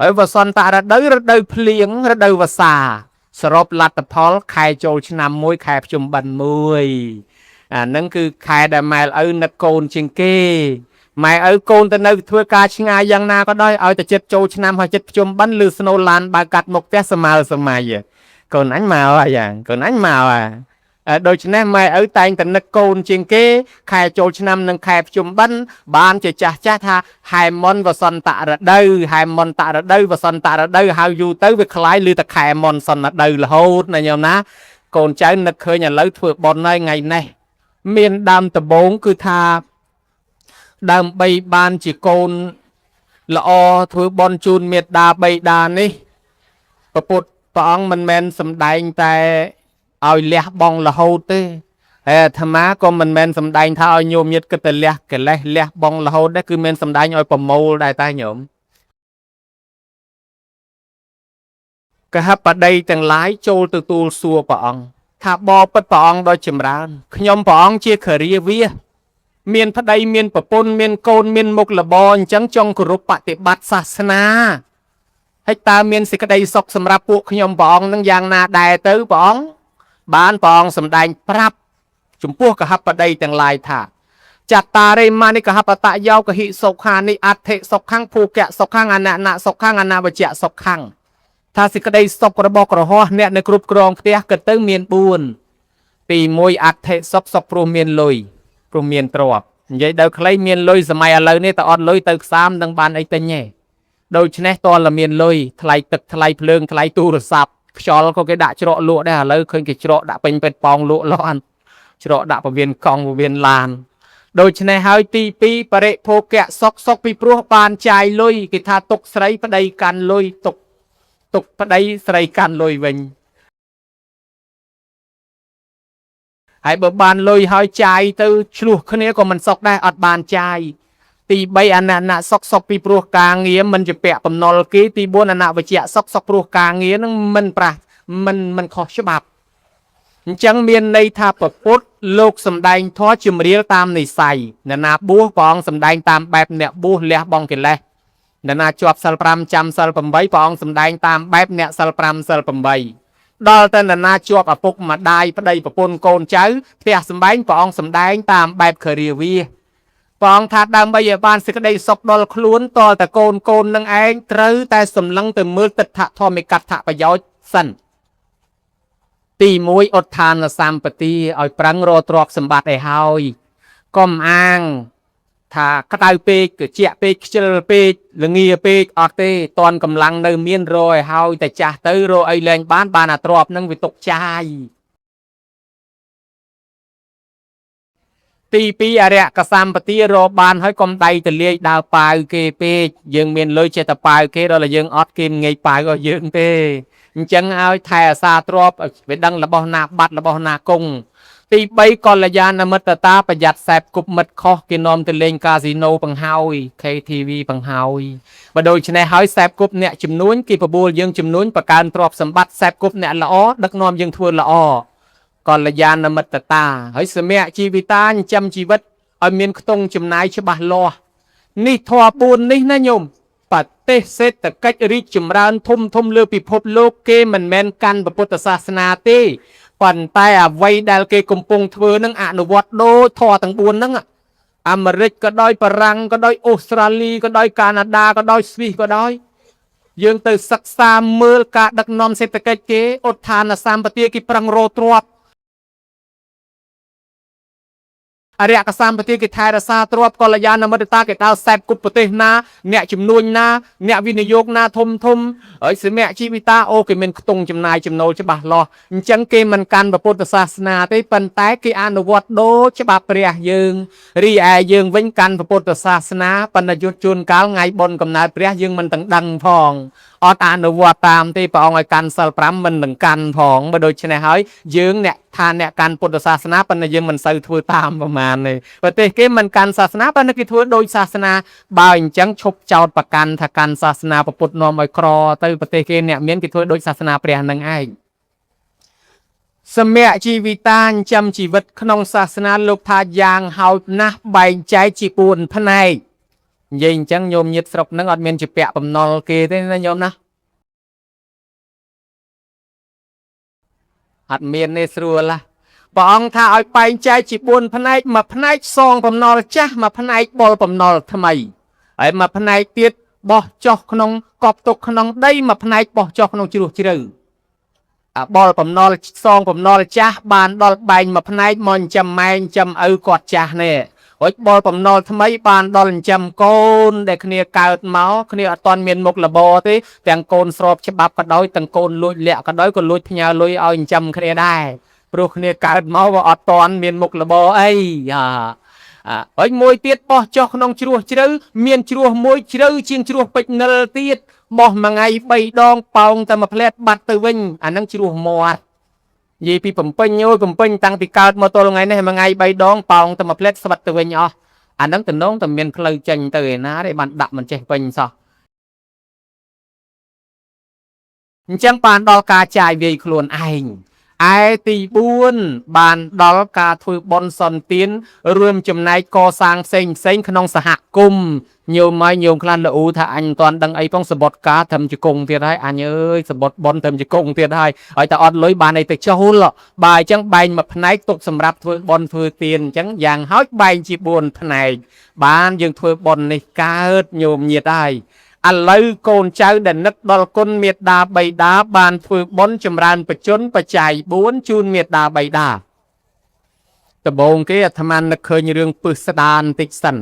ហើយវសន្តរដូវរដូវភ្លៀងរដូវវស្សាសរុបលទ្ធផលខែចូលឆ្នាំមួយខែភ្ជុំបិណ្ឌមួយអាហ្នឹងគឺខែដែលម៉ែឪនឹកកូនជាងគេម៉ែឪកូនទៅនៅធ្វើការឆ្ងាយយ៉ាងណាក៏ដោយឲ្យតែចិត្តចូលឆ្នាំហើយចិត្តភ្ជុំបិណ្ឌឬស្នូឡានបើកាត់មុខផ្ទះសម័យសម័យកូនអញមកហើយយ៉ាងកូនអញមកហើយដូច្នេះម៉ែឪតែងតែនឹកកូនជាងគេខែចូលឆ្នាំនិងខែភ្ជុំបិណ្ឌបានជាចាស់ចាស់ថាហែមុនវសន្តរដូវហែមុនតរដូវវសន្តរដូវហៅយូរទៅវាคล้ายឬតែខែមុនសន្នដូវរហូតណាញោមណាកូនចៅនឹកឃើញឥឡូវធ្វើបុណ្យហើយថ្ងៃនេះមានដើមដបងគឺថាដើម្បីបានជាកូនល្អធ្វើបុណ្យជូនមេត្តាបិតានេះព្រះពុទ្ធព្រះអង្គមិនមែនសំដែងតែឲ្យលះបង់រហូតទេហើយអាត្មាក៏មិនមែនសំដែងថាឲ្យញោមញាតគិតតែលះកិលេសលះបង់រហូតដែរគឺមានសំដែងឲ្យប្រមូលដែរតែញោមកហបតីទាំងឡាយចូលទៅទូលសួរព្រះអង្គថាបបិទ្ធព្រះអង្គដោយចម្រើនខ្ញុំព្រះអង្គជាខរាវាសមានប្តីមានប្រពន្ធមានកូនមានមុខរបរអញ្ចឹងចង់គោរពបតិបត្តិសាសនាហើយតើមានសេចក្តីសុខសម្រាប់ពួកខ្ញុំព្រះអង្គនឹងយ៉ាងណាដែរទៅព្រះអង្គបានព្រះអង្គសម្ដែងប្រាប់ចំពោះកហបតីទាំងឡាយថាចតារិមានិកហបតយោកហិសុខានិអដ្ឋិសុខੰភូកៈសុខੰអននៈសុខੰអនវជ្ជៈសុខੰថាសេចក្តីសុខរបស់ក្រហោះអ្នកនៅគ្រប់គ្រងផ្ទះគិតទៅមាន4ទី1អដ្ឋិសុខសុខព្រោះមានលុយព្រោះមានទ្រព្យនិយាយដល់ខ្លីមានលុយសម័យឥឡូវនេះតើអត់លុយទៅខ្សាមនឹងបានអីទិញទេដូច្នេះតើមានលុយថ្លៃទឹកថ្លៃភ្លើងថ្លៃទូរស័ព្ទខ្យល់ក៏គេដាក់ច្រកលក់ដែរឥឡូវឃើញគេច្រកដាក់ពេញពេតប៉ោងលក់លាន់ច្រកដាក់ពវៀនកង់ពវៀនឡានដូច្នេះហើយទី2បរិភោគៈសុខសុខពីព្រោះបានចាយលុយគេថាទុកស្រីប្តីកាន់លុយទុកប្តីស្រីកាន់លុយវិញហើយបើបានលុយហើយចាយទៅឆ្លោះគ្នាក៏មិនសុខដែរអត់បានចាយទី3អននៈសុខសុខពីព្រោះការងារមិនជាពាក់បំណុលគេទី4អនវិជ្ជៈសុខសុខព្រោះការងារនឹងមិនប្រាស់មិនខុសច្បាប់អញ្ចឹងមានន័យថាព្រះពុទ្ធលោកសំដែងធម៌ជំរាលតាមនិស័យអ្នកណាបួសព្រះអង្គសំដែងតាមបែបអ្នកបួសលះបង់កិលេសអ្នកណាជាប់សិល5ចាំសិល8ព្រះអង្គសំដែងតាមបែបអ្នកសិល5សិល8ដល់តែអ្នកណាជាប់ឪពុកម្ដាយប្តីប្រពន្ធកូនចៅផ្ទះសម្បែងព្រះអង្គសំដែងតាមបែបខរាវាព្រះអង្គថាដើម្បីឲ្យបានសេចក្តីសុខដល់ខ្លួនតតែកូននឹងឯងត្រូវតែសម្លឹងទៅមើលទិដ្ឋធម្មិកដ្ឋប្រយោជន៍សិនទី1ឧទ្ធានសម្បទាឲ្យប្រឹងរកទ្រព្យសម្បត្តិឲ្យហើយកុំអាងថាក្តៅពេកត្រជាក់ពេកខ្ជិលពេកល្ងាពេកអត់ទេតន់កម្លាំងនៅមានរកឲ្យហើយតែចាស់ទៅរកអីលែងបានបានអាទ្រព្យនឹងវាទុកចាយទី2អរិយកសម្បទារកបានហើយកុំដៃទលាយដើរប៉ាវគេពេកយើងមានលុយចេះតែប៉ាវគេដល់តែយើងអត់គេមិនងាយប៉ាវឲ្យយើងទេអញ្ចឹងឲ្យថែអាសាទ្រព្យវាដឹងរបស់ណាបាត់របស់ណាគង់ទី3កល្យាណមិត្តតាប្រយ័ត្នសែបគប់មិត្តខុសគេនាំទៅលេងកាស៊ីណូបង្ហើយ KTV បង្ហើយបើដូច្នេះហើយសែបគប់អ្នកចំនួនគេបបួលយើងចំនួនបង្កើនទ្រព្យសម្បត្តិសែបគប់អ្នកល្អដឹកនាំយើងធ្វើល្អកល្យាណមិត្តតាហើយសមៈជីវិតាចិញ្ចឹមជីវិតឲ្យមានខ្ទង់ចំណាយច្បាស់លាស់នេះធម៌4នេះណាញោមប្រទេសសេដ្ឋកិច្ចរីកចម្រើនធំធំលើពិភពលោកគេមិនមែនកាន់ពុទ្ធសាសនាទេប៉ុន្តែអ្វីដែលគេកំពុងធ្វើនឹងអនុវត្តដូចធម៌ទាំង4ហ្នឹងអាមេរិកក៏ដោយបារាំងក៏ដោយអូស្ត្រាលីក៏ដោយកាណាដាក៏ដោយស្វីសក៏ដោយយើងទៅសិក្សាមើលការដឹកនាំសេដ្ឋកិច្ចគេឧទ្ធានសម្បទាគេប្រឹងរកទ្រព្យអរិយកសម្បទាគេថែរក្សាទ្រព្យកល្យាណមិត្តតាគេដើរសែបគប់ប្រទេសណាអ្នកជំនួញណាអ្នកវិនិយោគណាធំធំហើយសមៈជីវិតាអូគេមានខ្ទង់ចំណាយចំណូលច្បាស់លាស់អញ្ចឹងគេមិនកាន់ពុទ្ធសាសនាទេប៉ុន្តែគេអនុវត្តដូចច្បាប់ព្រះយើងរីឯយើងវិញកាន់ពុទ្ធសាសនាប៉ុន្តែយុទ្ធជួនកាលថ្ងៃបុណ្យកំណើតព្រះយើងមិនទាំងដឹងផងអត់អនុវត្តតាមទេព្រះអង្គឲ្យកាន់សិល5មិននឹងកាន់ផងបើដូច្នេះហើយយើងអ្នកថាអ្នកកាន់ពុទ្ធសាសនាប៉ុន្តែយើងមិនសូវធ្វើតាមប្រមាណទេប្រទេសគេមិនកាន់សាសនាប៉ុន្តែគេធ្វើដូចសាសនាបើអញ្ចឹងឈប់ចោតប្រកាន់ថាកាន់សាសនាពុទ្ធនាំឲ្យក្រទៅប្រទេសគេអ្នកមានគេធ្វើដូចសាសនាព្រះនឹងឯងសមៈជីវិតាចិញ្ចឹមជីវិតក្នុងសាសនាលោកថាយ៉ាងហោចណាស់បែងចែកជា4ផ្នែក និយាយអញ្ចឹងញោមញាតស្រុកហ្នឹងអត់មានជាពាក់បំណុលគេទេណាញោមណាអត់មានទេស្រួលណាព្រះអង្គថាឲ្យបែងចែកជា4ផ្នែកមួយផ្នែកសងបំណុលចាស់មួយផ្នែកបុលបំណុលថ្មីហើយមួយផ្នែកទៀតបោះចុះក្នុងកប់ទុកក្នុងដីមួយផ្នែកបោះចុះក្នុងជ្រោះជ្រៅអាបុលបំណុលសងបំណុលចាស់បានដល់បែងមួយផ្នែកមកចិញ្ចឹមម៉ែចិញ្ចឹមឪគាត់ចាស់នេះរួចបុលបំណុលថ្មីបានដល់ចិញ្ចឹមកូនដែលគ្នាកើតមកគ្នាអត់ទាន់មានមុខរបរទេទាំងកូនស្របច្បាប់ក៏ដោយទាំងកូនលួចលាក់ក៏ដោយក៏លួចផ្ញើលុយឲ្យចិញ្ចឹមគ្នាដែរព្រោះគ្នាកើតមកវាអត់ទាន់មានមុខរបរអីអាហើយមួយទៀតបោះចុះក្នុងជ្រោះជ្រៅមានជ្រោះមួយជ្រៅជាងជ្រោះពេជ្រនិលទៀតបោះមួយថ្ងៃ3ដងប៉ោងតែមួយផ្លែតបាត់ទៅវិញអាហ្នឹងជ្រោះមាត់និយាយពីបំពេញអូយបំពេញតាំងពីកើតមកទល់ថ្ងៃនេះមួយថ្ងៃ3ដងប៉ោងតែមួយផ្លែតស្វិតទៅវិញអស់អាហ្នឹងតំណងតែមានផ្លូវចេញទៅឯណាទេបានដាក់មិនចេះពេញសោះអញ្ចឹងបានដល់ការចាយវាយខ្លួនឯងឯទី4បានដល់ការធ្វើបុណ្យសន្ទានរួមចំណែកកសាងផ្សេងផ្សេងក្នុងសហគមន៍ញោមមកញោមខ្លះល្អូថាអញមិនទាន់ដឹងអីផងសបុតការត្រឹមជង្គង់ទៀតហើយអញអើយសបុតបុណ្យត្រឹមជង្គង់ទៀតហើយហើយតែអត់លុយបានអីទៅចូលបើអញ្ចឹងបែងមួយផ្នែកទុកសម្រាប់ធ្វើបុណ្យធ្វើទានអញ្ចឹងយ៉ាងហោចបែងជា4ផ្នែកបានយើងធ្វើបុណ្យនេះកើតញោមញាតហើយឥឡូវកូនចៅដែលនឹកដល់គុណមេត្តាបិតាបានធ្វើបុណ្យចម្រើនបច្ចុប្បន្នបច្ច័យ4ជូនមេត្តាបិតាដំបូងគេអាត្មានឹកឃើញរឿងពឹសស្ដាបន្តិចសិន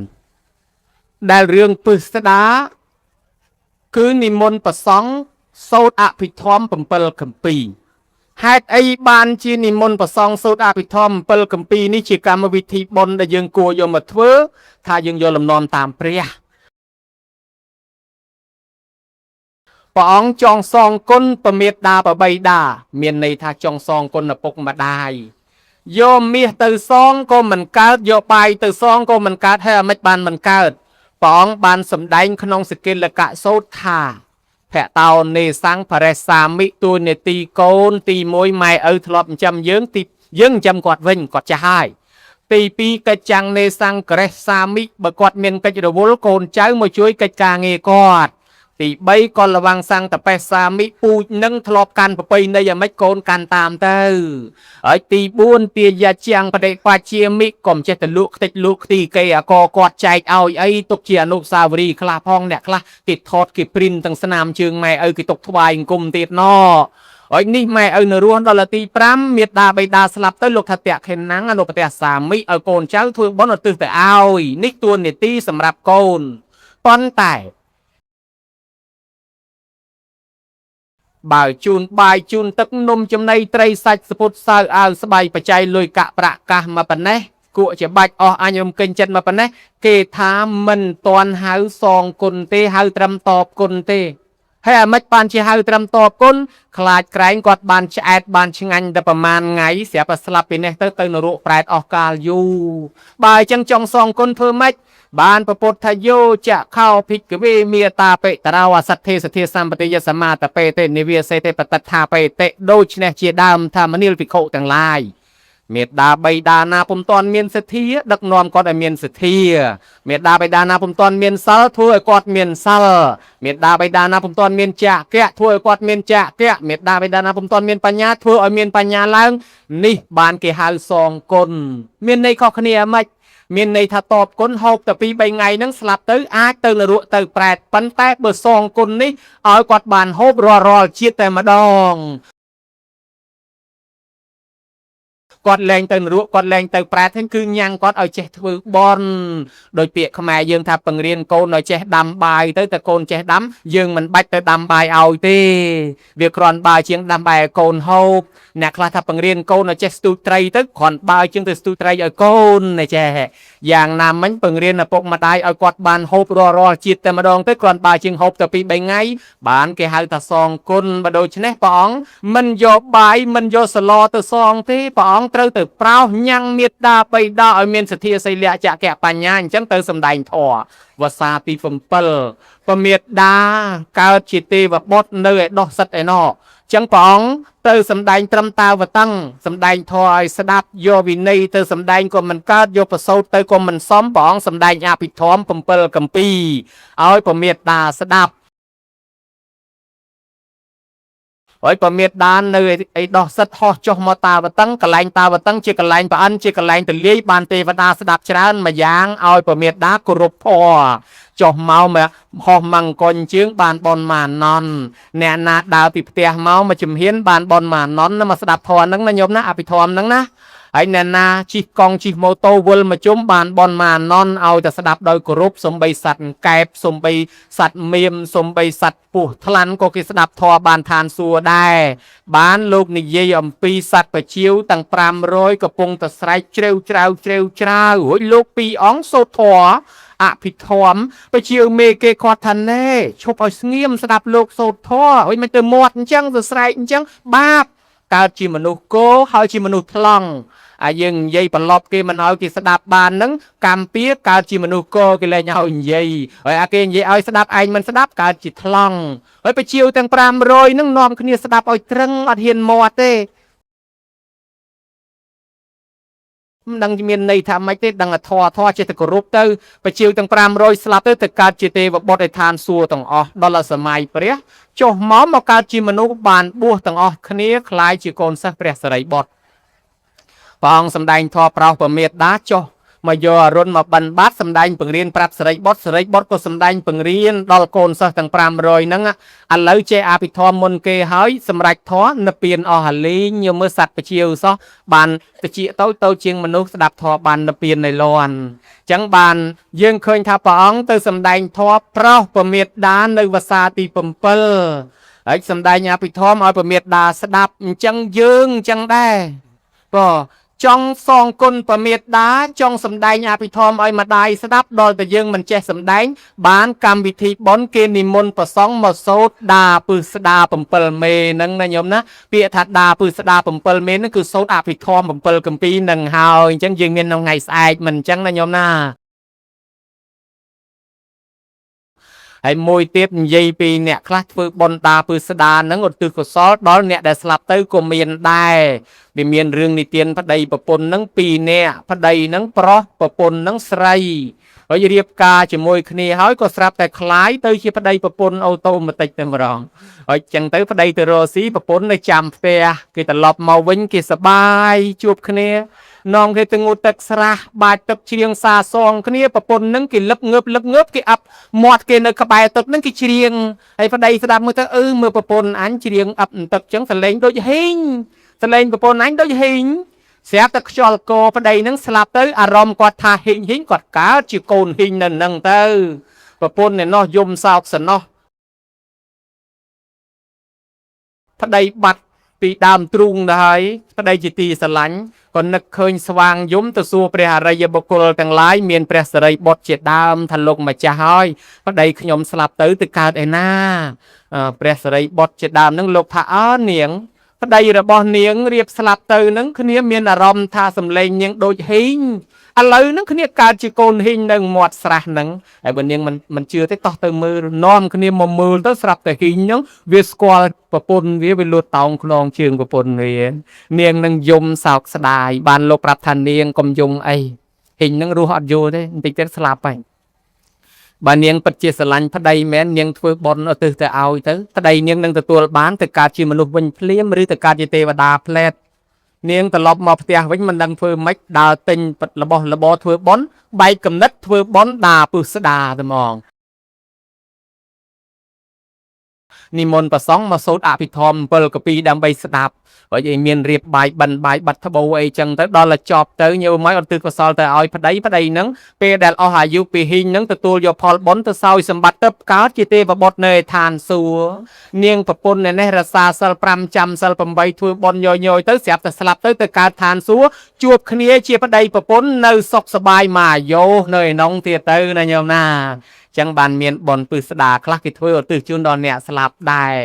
ដែលរឿងពឹសស្ដាគឺនិមន្តប្រសង់សូត្រអភិធម្ម7គម្ពីរហេតុអីបានជានិមន្តប្រសង់សូត្រអភិធម្ម7គម្ពីរនេះជាកម្មវិធីបុណ្យដែលយើងគួរយកមកធ្វើថាយើងយកលំនាំតាមព្រះព្រះអង្គចងសងគុណប្រមេត្តាបបៃតាមានន័យថាចងសងគុណឪពុកម្ដាយយកមាសទៅសងក៏មិនកើតយកបាយទៅសងក៏មិនកើតហើយអាម៉េចបានមិនកើតព្រះអង្គបានសម្ដែងក្នុងសកិលកៈសូត្រថាភតោនេសੰបរិសាមិទួនេទីកូនទី1ម៉ែឪធ្លាប់ចិញ្ចឹមយើងទីយើងចិញ្ចឹមគាត់វិញគាត់ចាស់ហើយទី2កិច្ចចាំងនេសੰក្រេះសាមិបើគាត់មានកិច្ចរវល់កូនចៅមកជួយកិច្ចការងារគាត់ទី3កលវាំងសង្កតបេសាមិពូជនឹងធ្លាប់កាន់ប្រពៃណីអាម៉េចកូនកាន់តាមទៅហើយទី4ទាយាជាងបដិបាជាមិកុំចេះតែលក់ខ្ទេចលក់ខ្ទីគេអាកគាត់ចែកឲ្យអីទុកជាអនុស្សាវរីយ៍ខ្លះផងអ្នកខ្លះគេថតគេព្រិនទាំងស្នាមជើងម៉ែឪគេទុកថ្វាយអង្គមទៀតណហើយនេះម៉ែឪនៅរស់ដល់ទី5មេដាបៃតាស្លាប់ទៅលោកថាតៈខេណាំងអនុប្រទេសសាមិឲ្យកូនចៅធ្វើបុណ្យឧទ្ទិសទៅឲ្យនេះទួនាទីសម្រាប់កូនប៉ុន្តែបើជូនបាយជូនទឹកនំចំណីត្រីសាច់សពុតសៅអាវស្បៃបច្ច័យលុយកាក់ប្រាក់កាសមកប៉ុណ្ណេះគក់ជាបាច់អស់អញរំកិញចិត្តមកប៉ុណ្ណេះគេថាមិនតាន់ហៅសងគុណទេហៅត្រឹមតបគុណទេហើយអាម៉េចបានជាហៅត្រឹមតបគុណខ្លាចក្រែងគាត់បានឆ្អែតបានឆ្ងាញ់តែប្រមាណថ្ងៃស្រាប់តែស្លាប់ពីនេះទៅនរកប្រែតអស់កាលយូរបើអញ្ចឹងចង់សងគុណធ្វើម៉េចបានពពុទ្ធថាយោចៈខោភិក្ខវេមេតាបិតរោអសទ្ធិសទ្ធាសម្បតិយសមាតបេតិនិវាសេតិបតថាបេតិដូច្នេះជាដើមថាមនាលភិក្ខុទាំងឡាយមេដាបៃតាណាពុំទាន់មានសទ្ធាដឹកនាំគាត់ឲ្យមានសទ្ធាមេដាបៃតាណាពុំទាន់មានសិលធ្វើឲ្យគាត់មានសិលមេដាបៃតាណាពុំទាន់មានចក្រៈធ្វើឲ្យគាត់មានចក្រៈមេដាបៃតាណាពុំទាន់មានបញ្ញាធ្វើឲ្យមានបញ្ញាឡើងនេះបានគេហៅសងគុណមានន័យខុសគ្នាហ្មងមានន័យថាតបគុណហូបតែ2 3ថ្ងៃហ្នឹងស្លាប់ទៅអាចទៅនរកទៅប្រែតប៉ុន្តែបើសងគុណនេះឲ្យគាត់បានហូបរាល់ជាតិតែម្ដងគាត់លែងទៅនរកគាត់លែងទៅប្រែតហ្នឹងគឺញ៉ាំងគាត់ឲ្យចេះធ្វើបន់ដោយពាក្យខ្មែរយើងថាបង្រៀនកូនឲ្យចេះដាំបាយទៅតែកូនចេះដាំយើងមិនបាច់ទៅដាំបាយឲ្យទេវាគ្រាន់បើជាងដាំបាយឲ្យកូនហូបអ្នកខ្លះថាបង្រៀនកូនឲ្យចេះស្ទូចត្រីទៅគ្រាន់បើជាងទៅស្ទូចត្រីឲ្យកូននេះចេះយ៉ាងណាមិញបង្រៀនឪពុកម្ដាយឲ្យគាត់បានហូបរាល់ជាតិតែម្ដងទៅគ្រាន់បើជាងហូបទៅ2 3ថ្ងៃបានគេហៅថាសងគុណបើដូច្នេះព្រះអង្គមិនយកបាយមិនយកសឡទៅសងទេព្រះអង្គត្រូវទៅប្រោសញ៉ាំងមេត្តាបិតាឲ្យមានសទ្ធាសីលៈចក្របញ្ញាអញ្ចឹងទៅសំដែងធម៌វសាទី7ពមេដាកើតជាទេវបុត្រនៅឯដោះសិតឯណោ ចឹងព្រះអង្គទៅសម្ដែងត្រឹមតាវតឹងសម្ដែងធម៌ឲ្យស្ដាប់យកវិន័យទៅសម្ដែងក៏មិនកើតយកប្រសូតទៅក៏មិនសមព្រះអង្គសម្ដែងអភិធម្ម7កម្ពីឲ្យពមេតាស្ដាប់ហើយពមេតានៅឯដោះសិតហោះចុះមកតាវតឹងកន្លែងតាវតឹងជាកន្លែងប្រអិនជាកន្លែងទលាយបានទេវតាស្ដាប់ច្រើនមួយយ៉ាងឲ្យពមេតាគោរពធម៌ចុះមកមកហោះមង្គលជើងបានបនម៉ាណនអ្នកណាដើរពីផ្ទះមកមកជំហានបានបនម៉ាណនមកស្ដាប់ធម៌ហ្នឹងណាញោមណាអភិធម្មហ្នឹងណាហើយអ្នកណាជិះកង់ជិះម៉ូតូវិលមកជុំបានបនម៉ាណនឲ្យតែស្ដាប់ដោយគោរពសំបីសត្វកែបសំបីសត្វមៀមសំបីសត្វពស់ថ្លាន់ក៏គេស្ដាប់ធម៌បានឋានសួគ៌ដែរបានលោកនិយាយអំពីសត្វប្រជាវទាំង500កំពុងតែស្រែកជ្រេវច្រាវជ្រេវច្រាវរួចលោកពីរអង្គសូត្រធម៌អភិធម្មប្រជាមេគេគាត់ថាណែឈប់ឲ្យស្ងៀមស្ដាប់លោកសូត្រធម៌ហើយមិនទៅមាត់អញ្ចឹងទៅស្រែកអញ្ចឹងបាបកើតជាមនុស្សគោហើយជាមនុស្សថ្លង់អាយើងនិយាយប្រឡប់គេមិនឲ្យគេស្ដាប់បានហ្នឹងកម្មពៀកើតជាមនុស្សគោគេលែងឲ្យនិយាយហើយអាគេនិយាយឲ្យស្ដាប់ឯងមិនស្ដាប់កើតជាថ្លង់ហើយប្រជាទាំង500ហ្នឹងនាំគ្នាស្ដាប់ឲ្យត្រឹងអត់ហ៊ានមាត់ទេមិនដឹងមានន័យថាម៉េចទេដឹងតែធរធរចេះតែគោរពទៅប្រជាទាំង500ស្លាប់ទៅទៅកើតជាទេវបុត្រឯឋានសួគ៌ទាំងអស់ដល់សម័យព្រះចុះមកមកកើតជាមនុស្សបានបួសទាំងអស់គ្នាคล้ายជាកូនសិស្សព្រះសិរីបុត្រព្រះអង្គសម្ដែងធម៌ប្រោសពមេតាចុះមកយកអរុណមកបិណ្ឌបាតសម្ដែងបង្រៀនប្រាប់សិរីបុត្រសិរីបុត្រក៏សម្ដែងបង្រៀនដល់កូនសិស្សទាំង500ហ្នឹងឥឡូវចេះអភិធម្មមុនគេហើយសម្រេចធម៌និព្វានអស់អាលីងញោមមើលសត្វប្រជាឧសោះបានតិចទៅទៅជាងមនុស្សស្ដាប់ធម៌បាននិព្វានในលន់អញ្ចឹងបានយើងឃើញថាព្រះអង្គទៅសម្ដែងធម៌ប្រោសពមេតានៅវស្សាទី7ហើយសម្ដែងអភិធម្មឲ្យពមេតាស្ដាប់អញ្ចឹងយើងអញ្ចឹងដែរបើចង់សងគុណពមេតាចង់សម្ដែងអភិធម្មឲ្យម្ដាយស្ដាប់ដល់តែយើងមិនចេះសម្ដែងបានកម្មវិធីបុណ្យគេនិមន្តប្រសង់មកសូត្រដាពឹស្ដា7មេហ្នឹងណាញោមណាពាក្យថាដាពឹស្ដា7មេហ្នឹងគឺសូត្រអភិធម្ម7កម្ពីនឹងហើយអញ្ចឹងយើងមាននៅថ្ងៃស្អែកមិនអញ្ចឹងណាញោមណាហើយមួយទៀតនិយាយពីអ្នកខ្លះធ្វើបុណ្យដាពឹស្ដាហ្នឹងឧទ្ទិសកុសលដល់អ្នកដែលស្លាប់ទៅក៏មានដែរវាមានរឿងនិទានប្តីប្រពន្ធហ្នឹងពីរនាក់ប្តីហ្នឹងប្រុសប្រពន្ធហ្នឹងស្រីហើយរៀបការជាមួយគ្នាហើយក៏ស្រាប់តែคล้ายទៅជាប្តីប្រពន្ធអូតូម៉ាទិកតែម្ដងហើយចឹងទៅប្តីទៅរកស៊ីប្រពន្ធនៅចាំផ្ទះគេត្រឡប់មកវិញគេសប្បាយជួបគ្នានាំគេទៅងូតទឹកស្រះបាចទឹកច្រៀងសាសងគ្នាប្រពន្ធនឹងគេលឹបងើបលឹបងើបគេអាប់មាត់គេនៅក្បែរទឹកនឹងគេច្រៀងហើយប្តីស្ដាប់មើលទៅអឺមើលប្រពន្ធអញច្រៀងអាប់ទឹកចឹងសលេងដូចហេងសលេងប្រពន្ធអញដូចហេងស្រាប់តែខ្យល់កប្តីនឹងស្លាប់ទៅអារម្មណ៍គាត់ថាហេងហេងគាត់កើតជាកូនហេងនៅនឹងទៅប្រពន្ធឯណោះយំសោកសណោះប្តីបាត់ពីដើមទ្រូងទៅហើយប្តីជាទីស្រឡាញ់ក៏នឹកឃើញស្វាងយំទៅសួរព្រះអរិយបុគ្គលទាំងឡាយមានព្រះសិរីបុត្រជាដើមថាលោកម្ចាស់ហើយប្តីខ្ញុំស្លាប់ទៅទៅកើតឯណាព្រះសិរីបុត្រជាដើមនឹងលោកថាអើនាងប្តីរបស់នាងរៀបស្លាប់ទៅនឹងគ្នាមានអារម្មណ៍ថាសំឡេងនាងដូចហេងឥឡូវនឹងគ្នាកើតជាកូនហេងនៅមាត់ស្រះហ្នឹងហើយបើនាងមិនជឿទេតោះទៅមើលនាំគ្នាមកមើលទៅស្រាប់តែហេងហ្នឹងវាស្គាល់ប្រពន្ធវាលួចតោងខ្នងជើងប្រពន្ធវានាងនឹងយំសោកស្ដាយបានលោកប្រាប់ថានាងកុំយំអីហេងនឹងរស់អត់យូរទេបន្តិចទៀតស្លាប់ហើយបើនាងពិតជាស្រឡាញ់ប្តីមែននាងធ្វើបុណ្យឧទ្ទិសទៅឲ្យទៅប្តីនាងនឹងទទួលបានទៅកើតជាមនុស្សវិញភ្លាមឬទៅកើតជាទេវតាផ្លែតនាងត្រឡប់មកផ្ទះវិញមិនដឹងធ្វើម៉េចដើរទិញរបស់របរធ្វើបុណ្យបែកកំណត់ធ្វើបុណ្យដាពឹស្ដាតែហ្មងនិមន្តប្រសង់មកសូត្រអភិធម្ម7កពីដើម្បីស្ដាប់ហើយឯមានរៀបបាយបិណ្ឌបាយបាត់ត្បូអីចឹងទៅដល់តែចប់ទៅញើមកអត់ទិសកុសលទៅឲ្យប្តីប្តីហ្នឹងពេលដែលអស់អាយុពីហ៊ីងហ្នឹងទទួលយកផលបុណ្យទៅសោយសម្បត្តិទៅកើតជាទេវបុត្រនៅឯឋានសួគ៌នាងប្រពន្ធនេះរសាសិល5ចាំសិល8ធ្វើបុណ្យញយៗទៅស្រាប់តែស្លាប់ទៅទៅកើតឋានសួគ៌ជួបគ្នាជាប្តីប្រពន្ធនៅសុខសប្បាយមកអាយុនៅឯនងទៀតទៅណាញោមណាចឹងបានមានបុណ្យពឹស្ដាខ្លះគេធ្វើឧទ្ទិសជូនដល់អ្នកស្លាប់ដែរ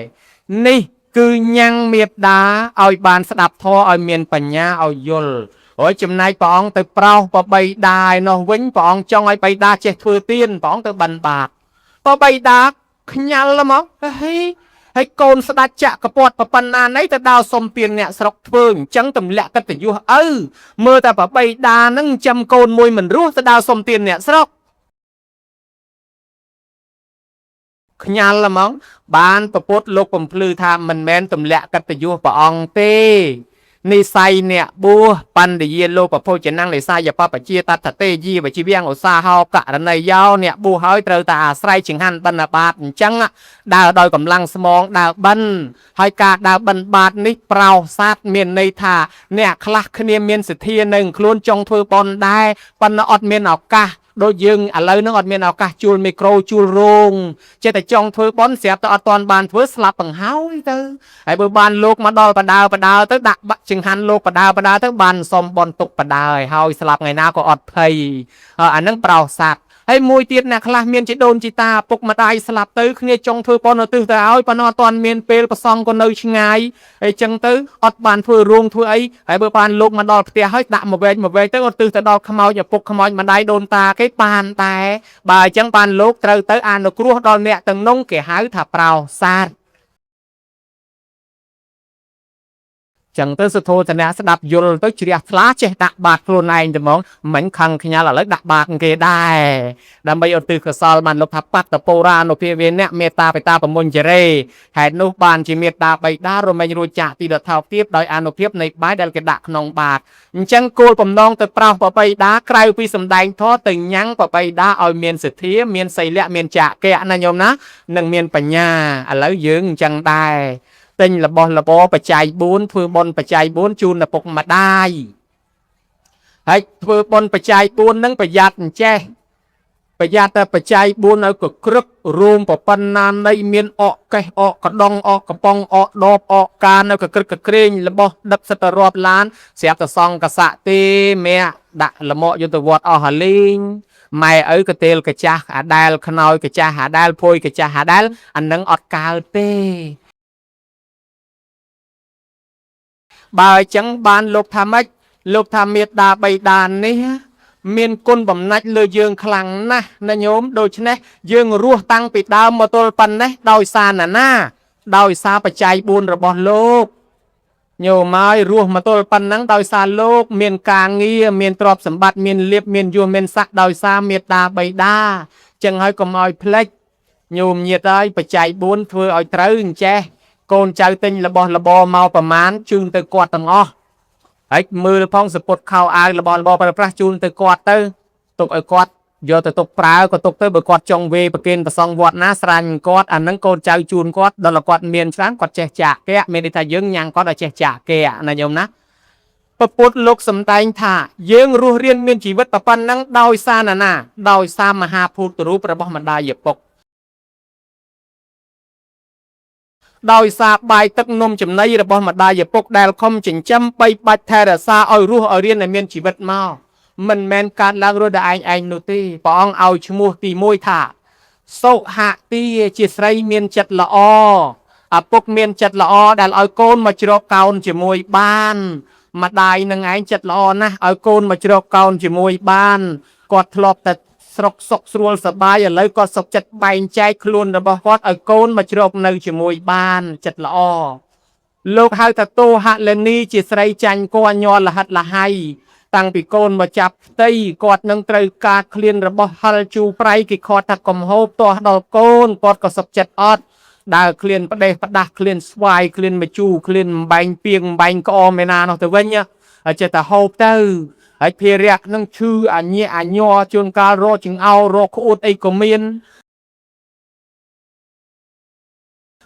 នេះគឺញ៉ាំងមេដាឲ្យបានស្ដាប់ធម៌ឲ្យមានបញ្ញាឲ្យយល់ហើយចំណែកព្រះអង្គទៅប្រោសបបៃតាឯនោះវិញព្រះអង្គចង់ឲ្យបៃតាចេះធ្វើទានព្រះអង្គទៅបិណ្ឌបាតបបៃតាខ្ញាល់ហ្មងហេ ហើយកូនស្ដេចចក្រពត្តិប៉ុណ្ណាណីទៅដើរសុំទានអ្នកស្រុកធ្វើអញ្ចឹងទម្លាក់កិត្តិយសឪមើលតែប្របីដានឹងចាំកូនមួយមិនរស់ទៅដើរសុំទានអ្នកស្រុកខ្ញាល់ហ្មងបានប្រពុតលោកបំភ្លឺថាមិនមែនទម្លាក់កិត្តិយសព្រះអង្គទេនិស័យអ្នកបួសបណ្ឌយាលោកពភោចនំនិស័យបពជាតថទេយីវជីវំឧស្សាហោករណីយោអ្នកបួសហើយត្រូវតែអាស្រ័យចង្ហាន់បិណ្ឌបាតអញ្ចឹងដើរដោយកម្លាំងស្មងដើរបិណ្ឌហើយការដើរបិណ្ឌបាតនេះប្រោសសត្វមានន័យថាអ្នកខ្លះគ្នាមានសទ្ធានៅខ្លួនចង់ធ្វើបុណ្យដែរប៉ុន្តែអត់មានឱកាសដូចយើងឥឡូវហ្នឹងអត់មានឱកាសជួលមីក្រូជួលរោងចេះតែចង់ធ្វើបុណ្យស្រាប់តែអត់ទាន់បានធ្វើស្លាប់បង្ហើយទៅហើយបើបានលោកមកដល់បដើបដើទៅដាក់បាក់ចង្ហាន់លោកបដើបដើទៅបានសុំបុណ្យទុកបដើឲ្យហើយស្លាប់ថ្ងៃណាក៏អត់ភ័យអាហ្នឹងប្រោសសត្វហើយមួយទៀតអ្នកខ្លះមានជីដូនជីតាពុកម្ដាយស្លាប់ទៅគ្នាចង់ធ្វើបុណ្យឧទ្ទិសទៅឲ្យប៉ុន្តែអត់ទាន់មានពេលប្រសងក៏នៅឆ្ងាយហើយចឹងទៅអត់បានធ្វើរោងធ្វើអីហើយបើបានលោកមកដល់ផ្ទះហើយដាក់មកវែកមកវែកទៅឧទ្ទិសទៅដល់ខ្មោចឪពុកខ្មោចម្ដាយដូនតាគេបានតែបើអញ្ចឹងបានលោកត្រូវទៅអនុគ្រោះដល់អ្នកទាំងនោះគេហៅថាប្រោសាទចឹងទៅសុធោធនៈស្ដាប់យល់ទៅជ្រះថ្លាចេះដាក់បាតខ្លួនឯងទៅហ្មងមិនខឹងខ្ញាល់ឥឡូវដាក់បាតគេដែរដើម្បីឧទ្ទិសកុសលបានលោកថាបត្តពរានុភាវេនៈមេត្តាបិតាប្រមុញ្ចរេហេតុនោះបានជាមេត្តាបិតារមែងរួចចាកទីដថោកទាបដោយអានុភាពនៃបាយដែលគេដាក់ក្នុងបាតអញ្ចឹងគោលបំណងទៅប្រោសបបិតាក្រៅពីសម្ដែងធម៌ទៅញ៉ាំងបបិតាឲ្យមានសទ្ធាមានសីលៈមានចាកៈណាញោមណានិងមានបញ្ញាឥឡូវយើងអញ្ចឹងដែរទិញរបស់របរបច្ច័យ4ធ្វើបុណ្យបច្ច័យ4ជូនឪពុកម្ដាយហើយធ្វើបុណ្យបច្ច័យ4ហ្នឹងប្រយ័ត្នអញ្ចេះប្រយ័ត្នតែបច្ច័យ4ឲ្យក៏ក្រឹករួមប្រប៉ុណ្ណានៃមានអកកេះអកកដងអកកំប៉ុងអកដបអកកាននៅកក្រឹកកក្រែងរបស់ដឹកសិតតែរាប់ឡានស្រាប់តែសង្កសៈទេមាក់ដាក់លមកយុទ្ធវត្តអស់ហលីងម៉ែឪកទេលកាចាស់អាដែលខ្នើយកចាស់អាដែលភួយកចាស់អាដែលអានឹងអត់កើតទេបើអញ្ចឹងបានលោកថាម៉េចលោកថាមេត្តាបិតានេះមានគុណបំណាច់លើយើងខ្លាំងណាស់ណាញោមដូច្នេះយើងរស់តាំងពីដើមមកទល់ប៉ុណ្ណេះដោយសារណាណាដោយសារបច្ច័យ4របស់លោកញោមហើយរស់មកទល់ប៉ុណ្ណឹងដោយសារលោកមានការងារមានទ្រព្យសម្បត្តិមានលៀបមានយសមានស័ក្តិដោយសារមេត្តាបិតាចឹងហើយកុំឲ្យភ្លេចញោមញាតហើយបច្ច័យ4ធ្វើឲ្យត្រូវអញ្ចេះកូនចៅទិញរបស់របរមកប្រមាណជូនទៅគាត់ទាំងអស់ហើយមើលផងសពុតខោអាវរបស់របរប្រើប្រាស់ជូនទៅគាត់ទៅទុកឲ្យគាត់យកទៅទុកប្រើក៏ទុកទៅបើគាត់ចង់វេប្រគេនប្រសងវត្តណាស្រាញ់គាត់អាហ្នឹងកូនចៅជូនគាត់ដល់គាត់មានច្រើនគាត់ចេះចាកកៈមានន័យថាយើងញ៉ាំងគាត់ឲ្យចេះចាកកៈណាញោមណាពពុទ្ធលោកសំដែងថាយើងរស់រៀនមានជីវិតប៉ុណ្ណឹងដោយសារណាណាដោយសារមហាភូតរូបរបស់ម្ដាយឪពុកដោយសារបាយទឹកនំចំណីរបស់ម្ដាយឪពុកដែលខំចិញ្ចឹមបីបាច់ថែរក្សាឲ្យរស់ឲ្យរៀនឲ្យមានជីវិតមកមិនមែនកើតឡើងរស់តែឯងឯងនោះទេព្រះអង្គឲ្យឈ្មោះទី1ថាសុហទាជាស្រីមានចិត្តល្អឪពុកមានចិត្តល្អដែលឲ្យកូនមកជ្រកកោនជាមួយបានម្ដាយនឹងឯងចិត្តល្អណាស់ឲ្យកូនមកជ្រកកោនជាមួយបានគាត់ធ្លាប់តែស្រុកសុកស្រួលសប្បាយឥឡូវគាត់សុខចិត្តបែងចែកខ្លួនរបស់គាត់ឲ្យកូនមកជ្រកនៅជាមួយបានចិត្តល្អលោកហៅថាតោហលនីជាស្រីចាញ់គួរញ័រលហិតលហៃតាំងពីកូនមកចាប់ផ្ទៃគាត់នឹងត្រូវការឃ្លានរបស់ហិលជូប្រៃគេខត់ថាកំហូបទាស់ដល់កូនគាត់ក៏សុខចិត្តអត់ដើរឃ្លានផ្ដេសផ្ដាស់ឃ្លានស្វាយឃ្លានមជូរឃ្លានអំបែងពីងអំបែងក្អមឯណានោះទៅវិញហើយចេះតែហូបទៅហើយភារៈនឹងឈឺអាញាអាញ័រជួនកាលរកចង្អោររកក្អួតអីក៏មាន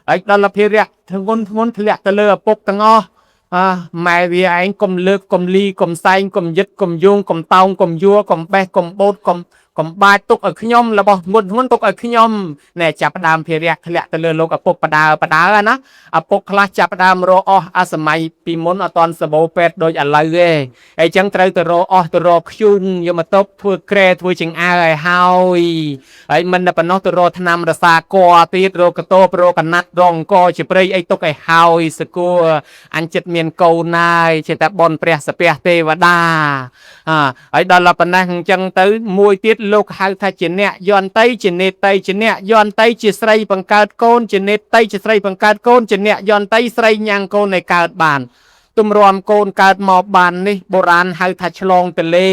ហើយដល់ភារៈធ្ងន់ធ្ងន់ធ្លាក់ទៅលើឪពុកទាំងអស់អើម៉ែវាឯងកុំលើកកុំលីកុំសែងកុំយឹតកុំយងកុំតោងកុំយួរកុំបេះកុំបូតកុំកុំបាចទុកឲ្យខ្ញុំរបស់ធ្ងន់ធ្ងន់ទុកឲ្យខ្ញុំណែចាប់ដើមភារៈធ្លាក់ទៅលើលោកឪពុកបដើបដើណាឪពុកខ្លះចាប់ដើមរកអស់អាសម័យពីមុនអត់តន់សបោពេទ្យដូចឥឡូវទេហើយចឹងត្រូវទៅរកអស់ទៅរកខ្ជូងយកមកតុបធ្វើក្រែធ្វើចង្អើឲ្យហើយហើយមិនតែប៉ុណ្ណោះទៅរកថ្នាំរសាកទៀតរកកតោបរកកណាត់រកអង្គជាព្រៃអីទុកឲ្យហើយសគួរអញចិត្តមានកូនហើយចេះតែបនព្រះសាពះទេវតាហើយដល់ប៉ុណ្ណេះអញ្ចឹងទៅមួយទៀត លោកហៅថាជាអ្នកយន្តីជានេតីជាអ្នកយន្តីជាស្រីបង្កើតកូនជានេតីជាស្រីបង្កើតកូនជាអ្នកយន្តីស្រីញ៉ាំងកូនឲ្យកើតបានទម្រាំកូនកើតមកបាននេះបុរាណហៅថាឆ្លងទលេ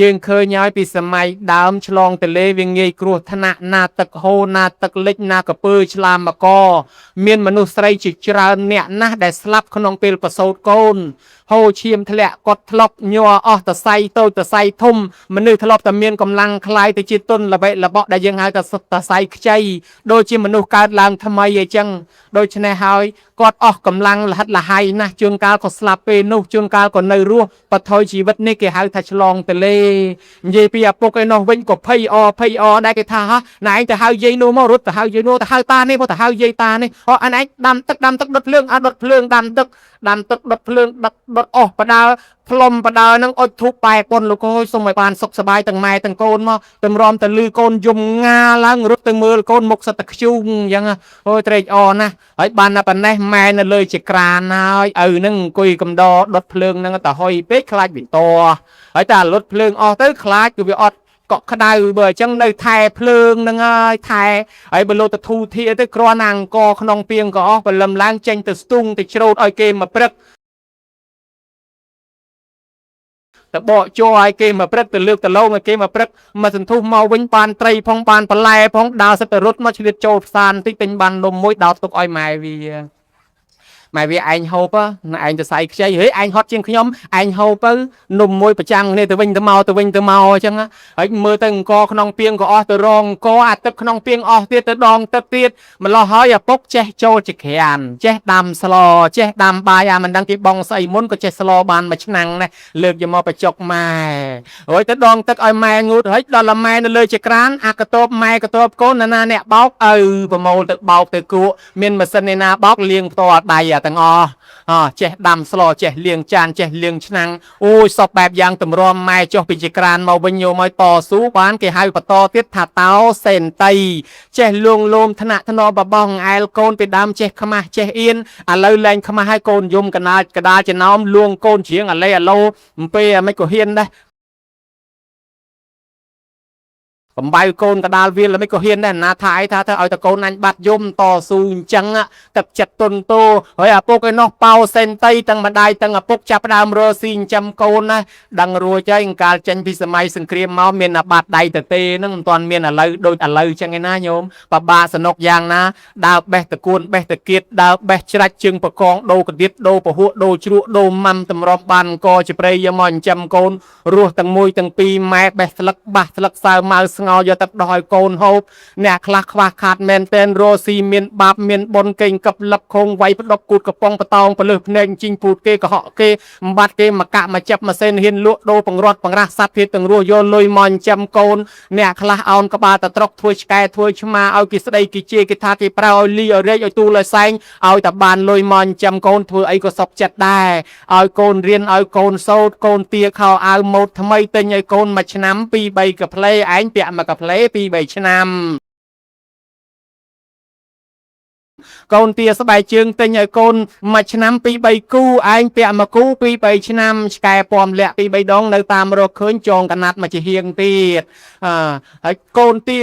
យើងឃើញហើយពីសម័យដើមឆ្លងទលេវាងាយគ្រោះថ្នាក់ណាទឹកហូរណាទឹកលិចណាកពើឆ្លាមកមានមនុស្សស្រីជាច្រើនអ្នកណាស់ដែលស្លាប់ក្នុងពេលប្រសូតកូនហូរឈាមធ្លាក់កត់ធ្លុកញ័រអស់តសៃតូចតសៃធំមនុស្សធ្លាប់តែមានកម្លាំងคล้ายទៅជាទុនល្បិល្បក់ដែលយើងហៅថាតសៃខ្ចីដូចជាមនុស្សកើតឡើងថ្មីអីចឹងដូច្នេះហើយគាត់អស់កម្លាំងលហិតលហៃណាស់ជួនកាលក៏ស្លាប់ពេលនោះជួនកាលក៏នៅរស់បថុយជីវិតនេះគេហៅថាឆ្លងទលេនិយាយពីឪពុកឯនោះវិញក៏ភ័យអភ័យអដែរគេថាហ៎ណែឯងទៅហៅយាយនោះមករត់ទៅហៅយាយនោះទៅហៅតានេះមកទៅហៅយាយតានេះហ៎អានឯងដាំទឹកដាំទឹកដុតភ្លើងអត់ដុតភ្លើងដាំទឹកដាំទឹកដុតភ្លើងដុតដុតអស់បដើផ្លុំបដើនឹងអុចធូបបែប៉ុនលោកអើយសូមឲ្យបានសុខសប្បាយទាំងម៉ែទាំងកូនមកតម្រាំទៅលឺកូនយំងាឡើងរត់ទៅមើលកូនមុខសិតតែខ្ជូងអញ្ចឹងអូយត្រេកអរណាស់ហើយបានតែប៉ុណ្ណេះម៉ែនៅលើជាក្រានហើយឪនឹងអង្គុយកំដរដុតភ្លើងនឹងទៅហុយពេកខ្លាចវិតហើយតែលុតភ្លើងអស់ទៅខ្លាចគឺវាអត់កក់ក្ដៅបើអញ្ចឹងនៅថែភ្លើងនឹងហើយថែហើយបើលោទៅធូធាទៅគ្រាន់អង្គក្នុងពីងក៏អស់បលឹមឡើងចេញទៅស្ទូងទៅច្រូតឲ្យគេមកព្រឹកទៅបកជ័រឲ្យគេមកព្រឹកទៅលើកទៅឡងឲ្យគេមកព្រឹកមកសន្ធុះមកវិញបានត្រីផងបានបន្លែផងដើរសិតទៅរត់មកឆ្លៀតចូលផ្សារបន្តិចទិញបាននំមួយដោតទុកឲ្យម៉ែវាម៉ែវាឯងហូបណាឯងទៅសៃខ្ចីហេឯងហត់ជាងខ្ញុំឯងហូបទៅនំមួយប្រចាំងគ្នាទៅវិញទៅមកទៅវិញទៅមកអញ្ចឹងហើយមើលទៅអង្គក្នុងពីងក៏អស់ទៅរងអង្គអាទឹកក្នុងពីងអស់ទៀតទៅដងទឹកទៀតម្លោះហើយឪពុកចេះចូលជាក្រានចេះដាំស្លចេះដាំបាយអាមិនដឹងគេបងស្អីមុនក៏ចេះស្លបានមួយឆ្នាំងដែរលើកយកមកបញ្ចុកម៉ែហើយទៅដងទឹកឲ្យម៉ែងូតហើយដល់ម៉ែនៅលើជាក្រានអាកតបម៉ែកតបកូនណាអ្នកបោកឪប្រមូលទៅបោកទៅគក់មានម៉ាស៊ីនឯណាបោកលាងផ្ទាល់ដៃអាទាំងអស់ចេះដាំស្លចេះលាងចានចេះលាងឆ្នាំងអូយសពបែបយ៉ាងតម្រាំម៉ែចុះពីជាក្រានមកវិញញោមឲ្យតស៊ូបានគេហៅបន្តទៀតថាតោសេនតីចេះលួងលោមថ្នាក់ថ្នមបបងអែលកូនពីដើមចេះខ្មាស់ចេះអៀនឥឡូវលែងខ្មាស់ឲ្យកូនយំកណាចកដាលចំណោមលួងកូនច្រៀងអាឡេអាឡូអំពីអាមិនក៏ហ៊ានដែរបំបៅកូនកដាលវាលមិនក៏ហ៊ានដែរណាថាអីថាទៅឲ្យតកូនអញបាត់យំតស៊ូអញ្ចឹងទឹកចិត្តទុនតោហើយឪពុកឯនោះប៉ោសេនតីទាំងម្ដាយទាំងឪពុកចាប់ដើមរស់ស៊ីចិញ្ចឹមកូនណាដឹងរួចហើយកាលចេញពីសម័យសង្គ្រាមមកមានអាបាត់ដៃទៅទេហ្នឹងមិនទាន់មានឥឡូវដូចឥឡូវចឹងឯណាញោមបបាសនុកយ៉ាងណាដើរបេះតកួនបេះតគៀតដើរបេះច្រាច់ជើងបកងដូរកដៀតដូរពហុដូរជ្រក់ដូរម៉ាំតម្របបានកជាព្រៃយកមកចិញ្ចឹមកូនរស់ទាំងមួយទាំងពីរម៉ែបេះស្លឹកបាសស្លឹកសើម៉ៅស្ងោយកទឹកដោះឲ្យកូនហូបអ្នកខ្លះខ្វះខាតមែនតែនរស់ស៊ីមានបាបមានបុណ្យកេងកឹបលឹបខងវាយផ្ដប់គូតកំប៉ុងបតោងពលឹះភ្នែកជីងពូតគេកុហកគេបំបាត់គេមកកាក់មកចាប់មកសេនហ៊ានលក់ដូរបង្រត់បង្រាស់សត្វធាតទាំងរស់យកលុយមកចិញ្ចឹមកូនអ្នកខ្លះអោនក្បាលតត្រុកធ្វើឆ្កែធ្វើឆ្មាឲ្យគេស្ដីគេជេរគេថាគេប្រើឲ្យលីឲ្យរែកឲ្យទូលឲ្យសែងឲ្យតែបានលុយមកចិញ្ចឹមកូនធ្វើអីក៏សុខចិត្តដែរឲ្យកូនរៀនឲ្យកូនសូត្រកូនទាខោអាវម៉ូតថ្មីទិញឲ្យកូនមួយឆ្នាំ2 3កាផ្លេឯងពាក់មួយកាផ្លេ2 3ឆ្នាំកូនទាស្បែកជើងទិញឲ្យកូនមួយឆ្នាំ2 3គូឯងពាក់មួយគូ2 3ឆ្នាំឆ្កែពំលាក់2 3ដងនៅតាមរកឃើញចងកណាត់មកជាហៀងទៀតអឺហើយកូនទា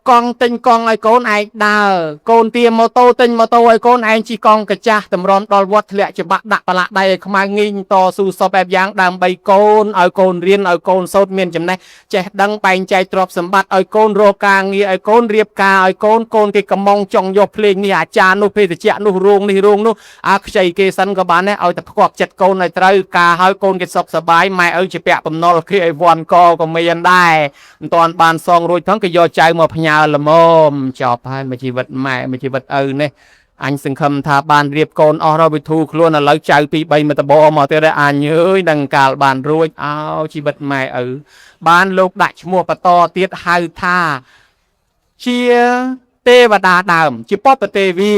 កង់ទិញកង់ឲ្យកូនឯងដើរកូនទាម៉ូតូទិញម៉ូតូឲ្យកូនឯងជិះកង់កាចាស់តម្រាំដល់វត្តធ្លាក់ច្បាក់ដាក់ប្រឡាក់ដៃឲ្យខ្មៅងីងតស៊ូសពបែបយ៉ាងដើម្បីកូនឲ្យកូនរៀនឲ្យកូនសូត្រមានចំណេះចេះដឹងបែងចែកទ្រព្យសម្បត្តិឲ្យកូនរកការងារឲ្យកូនរៀបការឲ្យកូនកូនគេកំងចង់យកភ្លេងនេះអាចារ្យនោះភេទជ្ជៈនោះរោងនេះរោងនោះអាខ្ចីគេសិនក៏បានដែរឲ្យតែផ្គប់ចិត្តកូនឲ្យត្រូវការឲ្យកូនគេសុខសប្បាយម៉ែឪជាពាក់បំណុលគេឲ្យវាន់កក៏មានដែរមិនតាន់បានសងរួចផងគេយកចៅមកផ្ញើល្មមចប់ហើយមួយជីវិតម៉ែមួយជីវិតឪនេះអញសង្ឃឹមថាបានរៀបកូនអស់រកវិធូខ្លួនឥឡូវចៅ2 3មកតបមកទៀតហើយអញអើយនឹងកាលបានរួចអោជីវិតម៉ែឪបានលោកដាក់ឈ្មោះបន្តទៀតហៅថាជាទេវតាដើមជាពពទេវី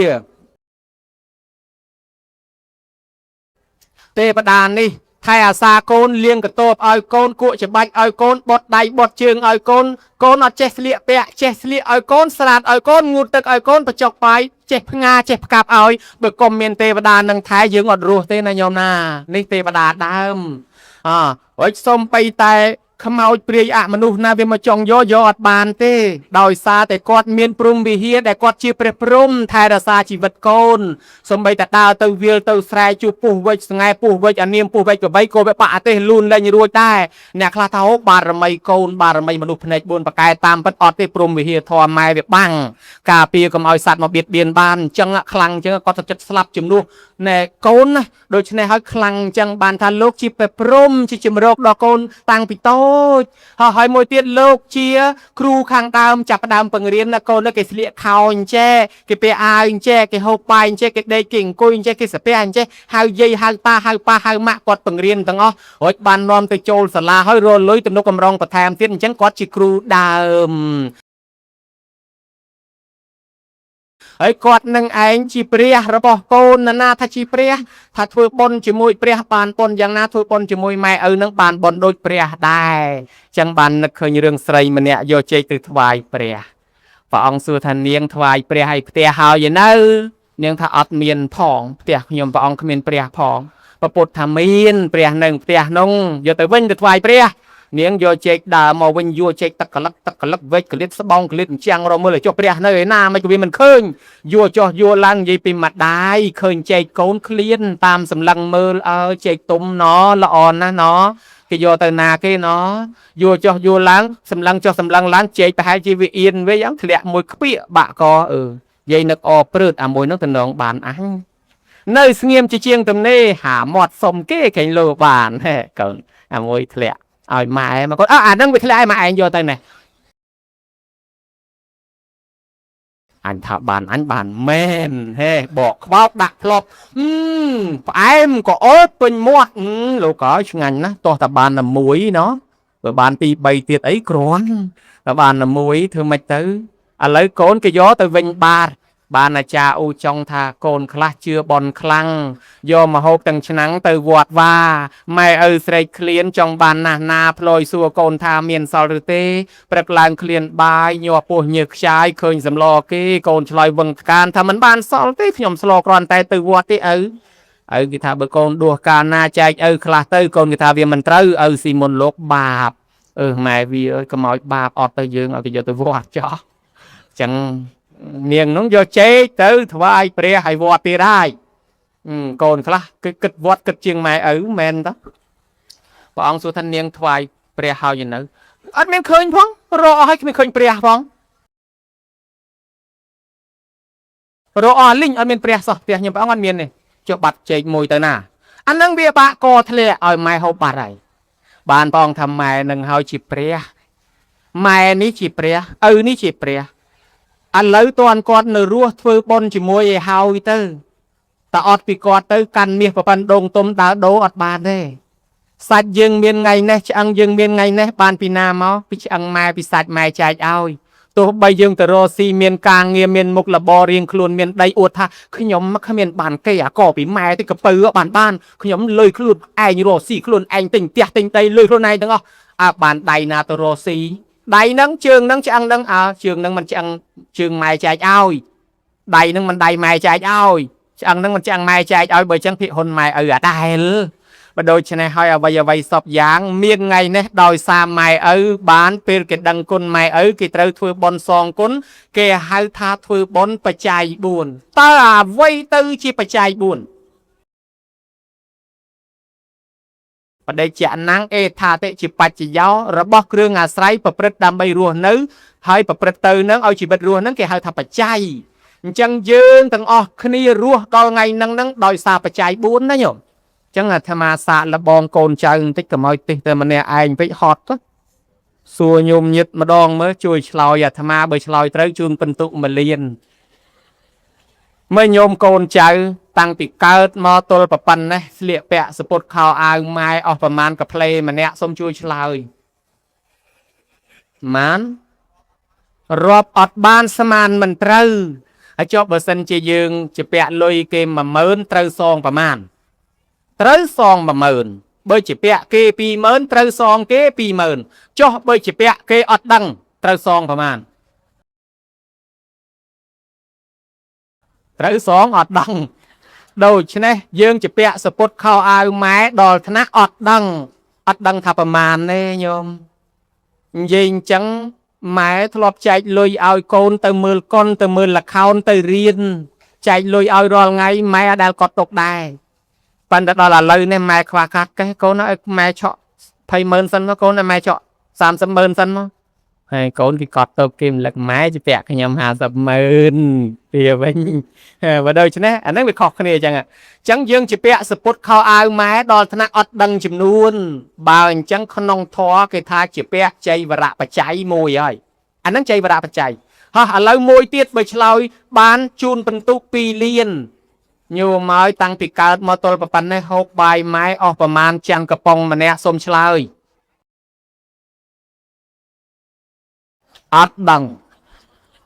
ទេវតានេះថែអាសាកូនលៀងកតបឲ្យកូនគក់ច្បាច់ឲ្យកូនបត់ដៃបត់ជើងឲ្យកូនកូនអត់ចេះស្លៀកពាក់ចេះស្លៀកឲ្យកូនស្រាតឲ្យកូនងូតទឹកឲ្យកូនបញ្ចុកបាយចេះផ្ងាចេះផ្កាប់ឲ្យបើកុំមានទេវតានឹងថែយើងអត់រស់ទេណាញោមណានេះទេវតាដើម អរួចសុំបីតែខ្មោចព្រាយអមនុស្សណាវាមកចង់យកយកអត់បានទេដោយសារតែគាត់មានព្រំវិហារដែលគាត់ជាព្រះព្រំថែរក្សាជីវិតកូនសំបីតែដើរទៅវាលទៅស្រែជួបពុះវិចស្ងែពុះវិចអានាមពុះវិចកបីក៏វាបាក់អទេសលូនលែងរួចដែរអ្នកខ្លះថាអូបារមីកូនបារមីមនុស្សភ្នែក4ប្រកែតាមពិតអត់ទេព្រំវិហារធម៌ម៉ែវាបាំងការពារកុំឲ្យសត្វមកបៀតបៀនបានអញ្ចឹងខ្លាំងអញ្ចឹងគាត់ទៅចិត្តស្លាប់ជំនួសណែកូនណាដូច្នេះហើយខ្លាំងអញ្ចឹងបានថាលោកជាព្រះព្រំជាជំរកដល់កូនតាំងពីតូចហើយមួយទៀតលោកជាគ្រូខាងដើមចាប់ផ្ដើមបង្រៀនណាកូនគេស្លៀកខោអញ្ចេះគេពាក់អាវអញ្ចេះគេហូបបាយអញ្ចេះគេដេកគេអង្គុយអញ្ចេះគេសាពះអញ្ចេះហៅយាយហៅតាហៅប៉ាហៅម៉ាក់គាត់បង្រៀនទាំងអស់រួចបាននាំទៅចូលសាលាហើយរលុយទំនុកកម្រងបន្ថែមទៀតអញ្ចឹងគាត់ជាគ្រូដើមហើយគាត់នឹងឯងជាព្រះរបស់កូនណាថាជាព្រះថាធ្វើបុណ្យជាមួយព្រះបានបុណ្យយ៉ាងណាធ្វើបុណ្យជាមួយម៉ែឪនឹងបានបុណ្យដូចព្រះដែរអញ្ចឹងបាននឹកឃើញរឿងស្រីម្នាក់យកចេកទៅថ្វាយព្រះព្រះអង្គសួរថានាងថ្វាយព្រះឲ្យផ្ទះហើយនៅនាងថាអត់មានផងផ្ទះខ្ញុំព្រះអង្គគ្មានព្រះផងព្រះពុទ្ធថាមានព្រះនៅផ្ទះនោះយកទៅវិញទៅថ្វាយព្រះនាងយកចេកដើរមកវិញយួរចេកទឹកកលឹកទឹកកលឹកវែកកលិតស្បងកលិតអញ្ចាំងរមើលឲ្យចុះព្រះនៅឯណាមិនក៏វាមិនឃើញយួរចុះយួរឡើងនិយាយពីម្ដាយឃើញចេកកូនឃ្លានតាមសម្លឹងមើលអើចេកទុំណល្អណាស់ណគេយកទៅណាគេណយួរចុះយួរឡើងសម្លឹងចុះសម្លឹងឡើងចេកប្រហែលជាវាអៀនវិញធ្លាក់មួយខ្ពៀកបាក់កអឺយាយនឹកអព្រឺតអាមួយនោះតំណងបានអញនៅស្ងៀមជាជាងទំនេរហាមាត់សុំគេកែងលោបានហេកូនអាមួយធ្លាក់ឲ្យម៉ែមកគាត់អើអាហ្នឹងវាធ្លាក់ឲ្យម៉ែឯងយកទៅណែអញថាបានអញបានមែនហេបកខ្វោកដាក់ផ្លប់ផ្អែមក៏អូតពេញមាត់លោកអើយឆ្ងាញ់ណាស់តោះតែបានតែមួយណោះបើបាន2 3ទៀតអីគ្រាន់តែបានតែមួយធ្វើម៉េចទៅឥឡូវកូនគេយកទៅវិញបាតបានអាចារ្យអ៊ូចុងថាកូនខ្លះជឿបនខ្លាំងយកមកហូបទាំងឆ្នាំងទៅវត្តវាម៉ែឪស្រែកឃ្លានចង់បានណាស់ណាផ្លយសួរកូនថាមានសល់ឬទេព្រឹកឡើងឃ្លានបាយញាស់ពោះញើសខ្ចាយឃើញសម្លគេកូនឆ្លើយវឹងថ្កានថាមិនបានសល់ទេខ្ញុំស្លគ្រាន់តែទៅវត្តទេឪឪគេថាបើកូនដួសកាលណាចែកឪខ្លះទៅកូនគេថាវាមិនត្រូវឪស៊ីមុនលោកបាបអឺម៉ែវាអើយកុំឲ្យបាបអត់ទៅយើងឲ្យគេយកទៅវត្តចោះអញ្ចឹងនាងនោះយកចេកទៅថ្វាយព្រះឲ្យវត្តទៀតហើយកូនខ្លះគឺគិតវត្តគិតជាងម៉ែឪមែនតើព្រះអង្គសួរថានាងថ្វាយព្រះហើយនៅអត់មានឃើញផងរកអស់ហើយគ្មានឃើញព្រះផងរកអស់លីងអត់មានព្រះសោះផ្ទះខ្ញុំព្រះអង្គអត់មានទេចុះបាត់ចេកមួយទៅណាអានឹងវាបាក់កធ្លាក់ឲ្យម៉ែហូបបាត់ហើយបានព្រះអង្គថាម៉ែនឹងហើយជាព្រះម៉ែនេះជាព្រះឪនេះជាព្រះឥឡូវតន់គាត់នៅរស់ធ្វើបុណ្យជាមួយឲ្យហើយទៅតើអត់ពីគាត់ទៅកាន់មាសប្រប៉ិនដងទុំដើរដូរអត់បានទេសាច់យើងមានថ្ងៃនេះឆ្អឹងយើងមានថ្ងៃនេះបានពីណាមកពីឆ្អឹងម៉ែពីសាច់ម៉ែចែកឲ្យទោះបីយើងទៅរកស៊ីមានការងារមានមុខរបររៀងខ្លួនមានដីអួតថាខ្ញុំគ្មានបានគេអាកពីម៉ែទេកពៅបានបានខ្ញុំលុយខ្លួនឯងរកស៊ីខ្លួនឯងទិញផ្ទះទិញដីលុយខ្លួនឯងទាំងអស់អើបានដៃណាទៅរកស៊ីដៃហ្នឹងជើងហ្នឹងឆ្អឹងហ្នឹងអើជើងហ្នឹងមិនឆ្អឹងជើងម៉ែចែកឲ្យដៃហ្នឹងមិនដៃម៉ែចែកឲ្យឆ្អឹងហ្នឹងមិនឆ្អឹងម៉ែចែកឲ្យបើចឹងភិហ៊ុនម៉ែឪអាដែលបើដូច្នេះហើយអ្វីអ្វីសពយ៉ាងមានថ្ងៃនេះដោយសារម៉ែឪបានពេលគេដឹងគុណម៉ែឪគេត្រូវធ្វើបុណ្យសងគុណគេហៅថាធ្វើបុណ្យបច្ច័យ4តើអ្វីទៅជាបច្ច័យ4បដិច្ចណាំងអេថាតិជាបច្ចយោរបស់គ្រឿងអាស្រ័យប្រព្រឹត្តដើម្បីរស់នៅហើយប្រព្រឹត្តទៅនឹងឲ្យជីវិតរស់នឹងគេហៅថាបច្ច័យអញ្ចឹងយើងទាំងអស់គ្នារស់ដល់ថ្ងៃហ្នឹងហ្នឹងដោយសារបច្ច័យ4ណាញោមអញ្ចឹងអាត្មាសាកលបងកូនចៅបន្តិចកុំឲ្យទិសតែម្នាក់ឯងពេកហត់ទៅសួរញោមញាតម្ដងមើលជួយឆ្លើយអាត្មាបើឆ្លើយត្រូវជូនពិន្ទុមួយលានមើលញោមកូនចៅតាំងពីកើតមកទល់ប្រប៉ុណ្ណេះស្លៀកពាក់សពុតខោអាវម៉ែអស់ប្រមាណកាផ្លេម្នាក់សូមជួយឆ្លើយម៉ានរាប់អត់បានស្មានមិនត្រូវហើយចុះបើសិនជាយើងជាពាក់លុយគេ10000ត្រូវសងប្រមាណត្រូវសង10000បើជាពាក់គេ20000ត្រូវសងគេ20000ចុះបើជាពាក់គេអត់ដឹងត្រូវសងប្រមាណត្រូវសងអត់ដឹងដូច្នេះយើងជាពាក់សពុតខោអាវម៉ែដល់ថ្នាក់អត់ដឹង អត់ដឹងថាប្រមាណទេញោមនិយាយអញ្ចឹងម៉ែធ្លាប់ចែកលុយឲ្យកូនទៅមើលកុនទៅមើលល្ខោនទៅរៀនចែកលុយឲ្យរាល់ថ្ងៃម៉ែអត់ដែលកត់ទុកដែរប៉ុន្តែដល់ឥឡូវនេះម៉ែខ្វះខាតកេះកូនឲ្យម៉ែឆក់20ម៉ឺនសិនមកកូនឲ្យម៉ែឆក់30ម៉ឺនសិនមកហើយកូនគេកត់ទុកគេរំលឹកម៉ែជាពាក់ខ្ញុំ50ម៉ឺនវាវិញបើដូច្នេះអាហ្នឹងវាខុសគ្នាអញ្ចឹងអញ្ចឹងយើងជាពាក់សពុតខោអាវម៉ែដល់ថ្នាក់អត់ដឹងចំនួនបើអញ្ចឹងក្នុងធម៌គេថាជាពាក់ចៃវរៈបច្ច័យមួយហើយអាហ្នឹងចៃវរៈបច្ច័យហោះឥឡូវមួយទៀតបើឆ្លើយបានជូនបន្ទុក2លានញោមឲ្យតាំងពីកើតមកទល់ប៉ុណ្ណេះហូបបាយម៉ែអស់ប្រមាណចាំងកំប៉ុងម្នាក់សូមឆ្លើយអត់ដឹង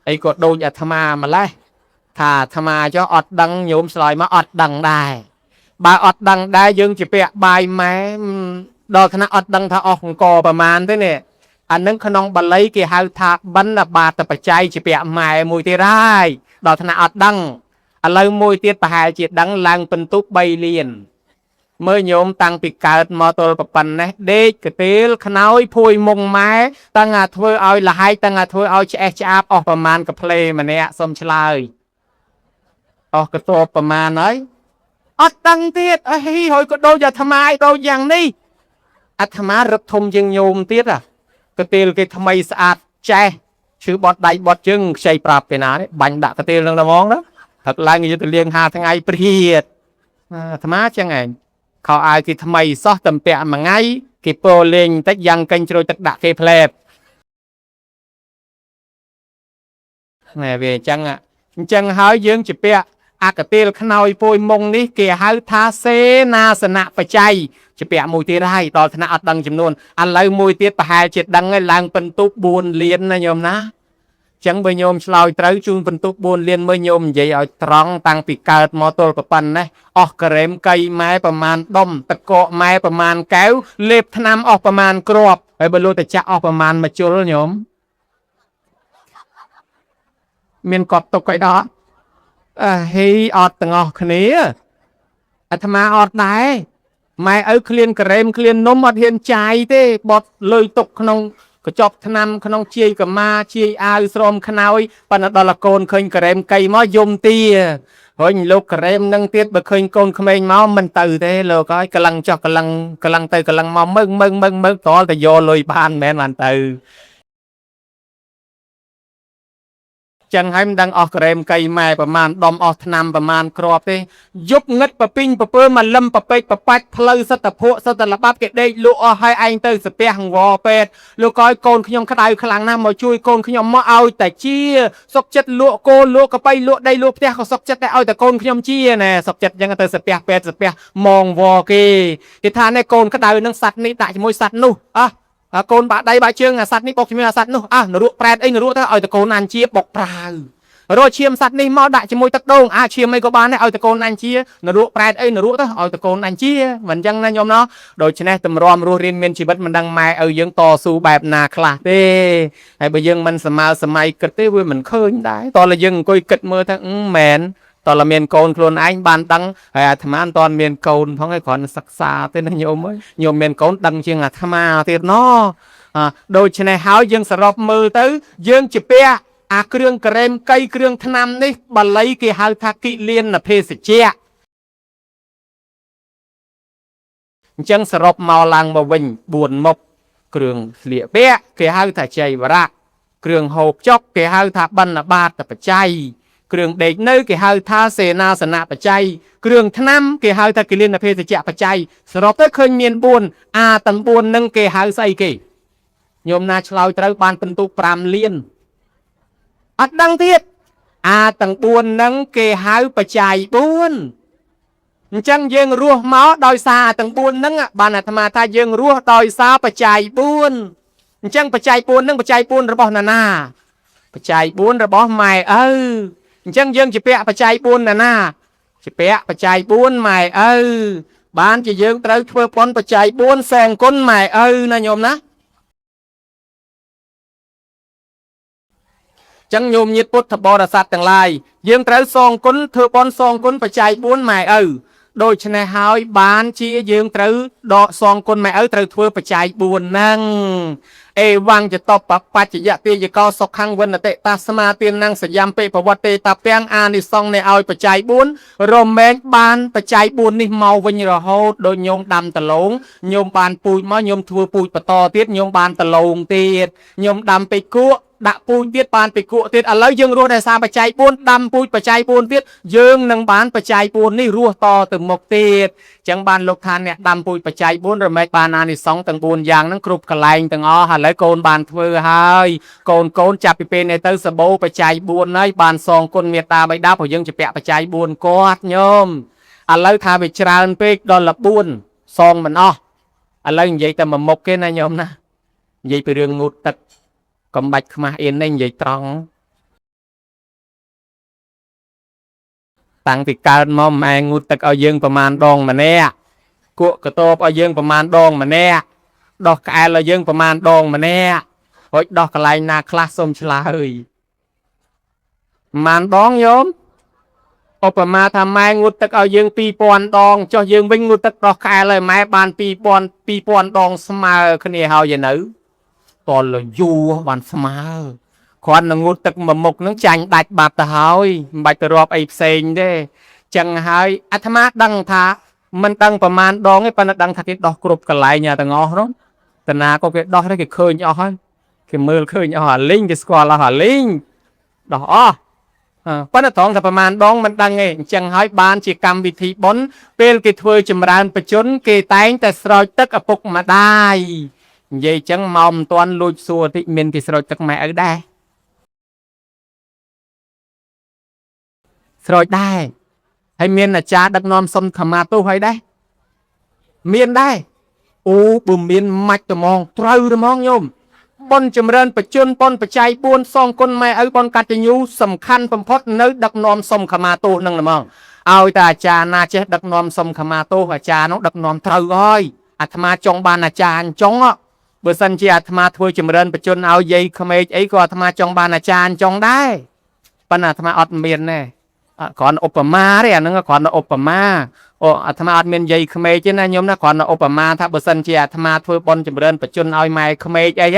អីក៏ដូចអាត្មាម្លេះថាអាត្មាចុះអត់ដឹងញោមឆ្លើយមកអត់ដឹងដែរបើអត់ដឹងដែរយើងជាពាក់បាយម៉ែដល់ថ្នាក់អត់ដឹងថាអស់អង្គប្រមាណទេនេះអានឹងក្នុងបាលីគេហៅថាបណ្ឌបាតបច្ច័យជាពាក់ម៉ែមួយទៀតហើយដល់ថ្នាក់អត់ដឹងឥឡូវមួយទៀតប្រហែលជាដឹងឡើងពិន្ទុ3លានមើលញោមតាំងពីកើតមកទល់ប៉ុណ្ណេះដេកកទេលខ្នើយភួយមុងម៉ែតាំងអាធ្វើឲ្យលហែកតាំងអាធ្វើឲ្យឆ្អេះឆ្អាបអស់ប្រមាណកាផ្លេម្នាក់សុំឆ្លើយអស់កតបប្រមាណហើយអត់ដឹងទៀតអីហើយក៏ដូចអាត្មាឯដូចយ៉ាងនេះអាត្មារឹកធំជាងញោមទៀតអាកទេលគេថ្មីស្អាតចេះឈឺបត់ដៃបត់ជើងខ្ចីប្រាប់គេណានេះបាញ់ដាក់កទេលនឹងតែហ្មងណាផឹកឡើងយកទៅលាង5ថ្ងៃព្រាតអាត្មាចឹងឯងខោអាវគេថ្មីសោះតំពាក់មួយថ្ងៃគេពោលេងបន្តិចយ៉ាងកេញជ្រោយទឹកដាក់គេផ្លែបណែវាអញ្ចឹងអញ្ចឹងហើយយើងជាពាក់អាកទេលខ្នើយពួយមុងនេះគេហៅថាសេនាសនៈបច្ច័យជាពាក់មួយទៀតហើយដល់ថ្នាក់អត់ដឹងចំនួនឥឡូវមួយទៀតប្រហែលជាដឹងហើយឡើងពិន្ទុ4លានណាញោមណាចឹងបើញោមឆ្លើយត្រូវជូនពិន្ទុ4លានមើលញោមនិយាយឲ្យត្រង់តាំងពីកើតមកទល់ប៉ុណ្ណេះអស់ការ៉េមកៃម៉ែប្រមាណដុំតកកម៉ែប្រមាណកែវលេបថ្នាំអស់ប្រមាណគ្រាប់ហើយបើលោកទៅចាក់អស់ប្រមាណមួយជុលញោមមានកត់ទុកអីដល់អើហេអត់ទាំងអស់គ្នាអាត្មាអត់ដែរម៉ែឪឃ្លានការ៉េមឃ្លាននំអត់ហ៊ានចាយទេបត់លុយទុកក្នុងកញ្ចប់ថ្នាំក្នុងជាយកម៉ាជាយអាវស្រោមខ្នើយប៉ុន្តែដល់កូនឃើញការ៉េមកៃមកយំទាហើយលោកការ៉េមនឹងទៀតបើឃើញកូនក្មេងមកមិនទៅទេលោកហើយកលឹងចុះកលឹងកលឹងទៅកលឹងមកមើងមើងមើងមើងតលតែយកលុយបានមិនមែនបានទៅចឹងហើយមិនដឹងអស់ក្រែមកៃម៉ែប្រមាណដុំអស់ថ្នាំប្រមាណគ្រាប់ទេយប់ងឹតប្រពីងប្រពើមកលឹមប្រពេកប្របាច់ផ្លូវសិតតភក់សិតតលបាប់គេដេកលក់អស់ហើយឯងទៅសាពះហង្វពេទ្យលោកឲ្យកូនខ្ញុំក្តៅខ្លាំងណាស់មកជួយកូនខ្ញុំមកឲ្យតែជាសុកចិត្តលក់គោលក់កប៉ៃលក់ដីលក់ផ្ទះក៏សុកចិត្តតែឲ្យតែកូនខ្ញុំជាណែសុកចិត្តចឹងទៅសាពះពេទ្យសាពះមងវគេគេថាណែកូនក្តៅនឹងសัตว์នេះដាក់ជាមួយសัตว์នោះអះកូនបាក់ដៃបាក់ជើងអាសัตว์នេះបុកជាមួយអាសัตว์នោះអះនរកប្រែតអីនរកទៅឲ្យតកូនអញជាបុកប្រាវរកឈាមសัตว์នេះមកដាក់ជាមួយទឹកដូងអាឈាមអីក៏បានដែរឲ្យតកូនអញជានរកប្រែតអីនរកទៅឲ្យតកូនអញជាមិនអញ្ចឹងណាញោមណោះដូច្នេះតម្រាំរស់រៀនមានជីវិតមិនដឹងម៉ែឪយើងតស៊ូបែបណាខ្លះទេហើយបើយើងមិនសម័យសម័យគិតទេវាមិនឃើញដែរតោះតែយើងអង្គុយគិតមើលថាមែនតើមានកូនខ្លួនឯងបានដឹងហើយអាត្មាមិនតាន់មានកូនផងឯងគ្រាន់សិក្សាទេណាញោមអើយញោមមានកូនដឹងជាងអាត្មាទៀតណោះដូច្នេះហើយយើងសរុបមើលទៅយើងជាពាក់អាគ្រឿងក្រែមកៃគ្រឿងថ្នាំនេះបាលីគេហៅថាគិលានភេសជ្ជៈអញ្ចឹងសរុបមកឡើងមកវិញ4មុខគ្រឿងស្លៀកពាក់គេហៅថាចៃវរៈគ្រឿងហូបចុកគេហៅថាបណ្ឌបាតបច្ច័យគ្រឿងដេកនៅគេហៅថាសេនាសនៈបច្ច័យគ្រឿងថ្នាំគេហៅថាគិលានភេសជ្ជៈបច្ច័យសរុបទៅឃើញមាន4អាទាំង4នឹងគេហៅស្អីគេញោមណាឆ្លើយត្រូវបានពិន្ទុ5លានអត់ដឹងទៀតអាទាំង4នឹងគេហៅបច្ច័យ4អញ្ចឹងយើងរស់មកដោយសារអាទាំង4ហ្នឹងបានអាត្មាថាយើងរស់ដោយសារបច្ច័យ4អញ្ចឹងបច្ច័យ4ហ្នឹងបច្ច័យ4របស់ណាណាបច្ច័យ4របស់ម៉ែឪអញ្ចឹងយើងជាពាក់បច្ច័យ4ណាណាជាពាក់បច្ច័យ4ម៉ែឪបានជាយើងត្រូវធ្វើបុណ្យបច្ច័យ4សែងគុណម៉ែឪណាញោមណាចឹងញោមញាតពុទ្ធបរិស័ទទាំងឡាយយើងត្រូវសងគុណធ្វើបុណ្យសងគុណបច្ច័យ4ម៉ែឪ ដូច្នេះហើយបានជាយើងត្រូវដកសងគុណម៉ែឪត្រូវធ្វើបច្ច័យ4ហ្នឹងអេវੰចតបបច្ចយទាយកោសុខੰវិនតិតាស្មាទាននੰសយំពេប្រវត្តិតាពាំងអានិសង្សនៃឲ្យបច្ច័យ4រមែងបានបច្ច័យ4នេះមកវិញរហូតដូចញោមដាំដលងញោមបានពូជមកញោមធ្វើពូជបន្តទៀតញោមបានដលងទៀតញោមដាំពេកគក់ដាក់ពូជទៀតបានពីគក់ទៀតឥឡូវយើងរស់ដោយសារបច្ច័យ4ដាំពូជបច្ច័យ4ទៀតយើងនឹងបានបច្ច័យ4នេះរស់តទៅមុខទៀតអញ្ចឹងបានលោកថាអ្នកដាំពូជបច្ច័យ4រមែងបានអានិសង្សទាំង4យ៉ាងហ្នឹងគ្រប់កន្លែងទាំងអស់ឥឡូវកូនបានធ្វើហើយកូនកូនចាប់ពីពេលនេះទៅសបោបច្ច័យ4ហើយបានសងគុណមេត្តាបិតាព្រោះយើងជាពាក់បច្ច័យ4គាត់ញោមឥឡូវថាវាច្រើនពេកដល់4សងមិនអស់ឥឡូវនិយាយតែមួយមុខទេណាញោមណានិយាយពីរឿងងូតទឹក កុំបាច់ខ្មាស់អៀននេះនិយាយត្រង់តាំងពីកើតមកម៉ែងូតទឹកឲ្យយើងប្រមាណដងម្នាក់គក់កតបឲ្យយើងប្រមាណដងម្នាក់ដោះក្អែលឲ្យយើងប្រមាណដងម្នាក់រួចដោះកន្លែងណាខ្លះសូមឆ្លើយប្រមាណដងញោមឧបមាថាម៉ែងូតទឹកឲ្យយើង2000ដងចុះយើងវិញងូតទឹកដោះក្អែលឲ្យម៉ែបាន2000 2000ដងស្មើគ្នាហើយឯនៅ តលយូរបានស្មើគ្រាន់នឹងងូតទឹកមួយមុខនឹងចាញ់ដាច់បាត់ទៅហើយមិនបាច់ទៅរាប់អីផ្សេងទេចឹងហើយអាត្មាដឹងថាមិនដឹងប្រមាណដងទេប៉ុន្តែដឹងថាគេដោះគ្រប់កន្លែងទាំងអស់នោះតាណាក៏គេដោះដែរគេឃើញអស់ហើយគេមើលឃើញអស់អាលីងគេស្គាល់អស់អាលីងដោះអស់ប៉ុន្តែត្រង់តែប្រមាណដងមិនដឹងទេអញ្ចឹងហើយបានជាកម្មវិធីបុណ្យពេលគេធ្វើចម្រើនបជនគេតែងតែស្រោចទឹកឪពុកម្ដាយនិយាយចឹងមកមិនទាន់លួចសួរតិចមានគេស្រោចទឹកម៉ែឪដែរស្រោចដែរហើយមានអាចារ្យដឹកនាំសុំខមាទោសហើយដែរមានដែរអូបើមានម៉ាច់ត្មងត្រូវត្មងញោមបុណ្យចម្រើនបជនបុណ្យបច្ច័យ4សងគុណម៉ែឪបុណ្យកតញ្ញូសំខាន់បំផុតនៅដឹកនាំសុំខមាទោសនឹងត្មងឲ្យតែអាចារ្យណាចេះដឹកនាំសុំខមាទោសអាចារ្យនោះដឹកនាំត្រូវហើយអាត្មាចង់បានអាចារ្យអញ្ចឹងបើសិនជាអាត្មាធ្វើចម្រើនបជនឲ្យយាយក្មេកអីក៏អាត្មាចង់បានអាចារ្យអញ្ចឹងដែរប៉ុន្តែអាត្មាអត់មានទេគ្រាន់ឧបមាទេអាហ្នឹងគ្រាន់តែឧបមាអូអាត្មាអត់មានយាយក្មេកទេណាញោមណាគ្រាន់តែឧបមាថាបើសិនជាអាត្មាធ្វើបុណ្យចម្រើនបជនឲ្យម៉ែក្មេកអី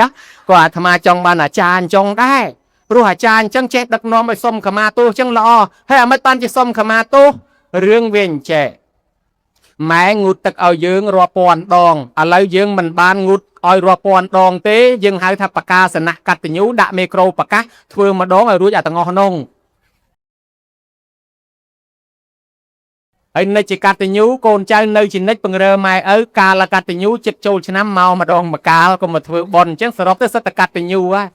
ក៏អាត្មាចង់បានអាចារ្យអញ្ចឹងដែរព្រោះអាចារ្យអញ្ចឹងចេះដឹកនាំឲ្យសុំខមាទោសអញ្ចឹងល្អហើយអាមិនបានជាសុំខមាទោសរឿងវាអញ្ចេះម៉ែងូតទឹកឲ្យយើងរាប់ពាន់ដងឥឡូវយើងមិនបានងូតឲ្យរាប់ពាន់ដងទេយើងហៅថាបកាសនៈកតញ្ញូដាក់មេក្រូប្រកាសធ្វើម្ដងឲ្យរួចអាទាំងអស់នោះហើយនិច្ចកតញ្ញូកូនចៅនៅជានិច្ចពង្រើម៉ែឪកាលកតញ្ញូចិត្តចូលឆ្នាំមកម្ដងម្កាលក៏មកធ្វើបុណ្យអញ្ចឹងសរុបទៅសិតតកតញ្ញូហ่ะ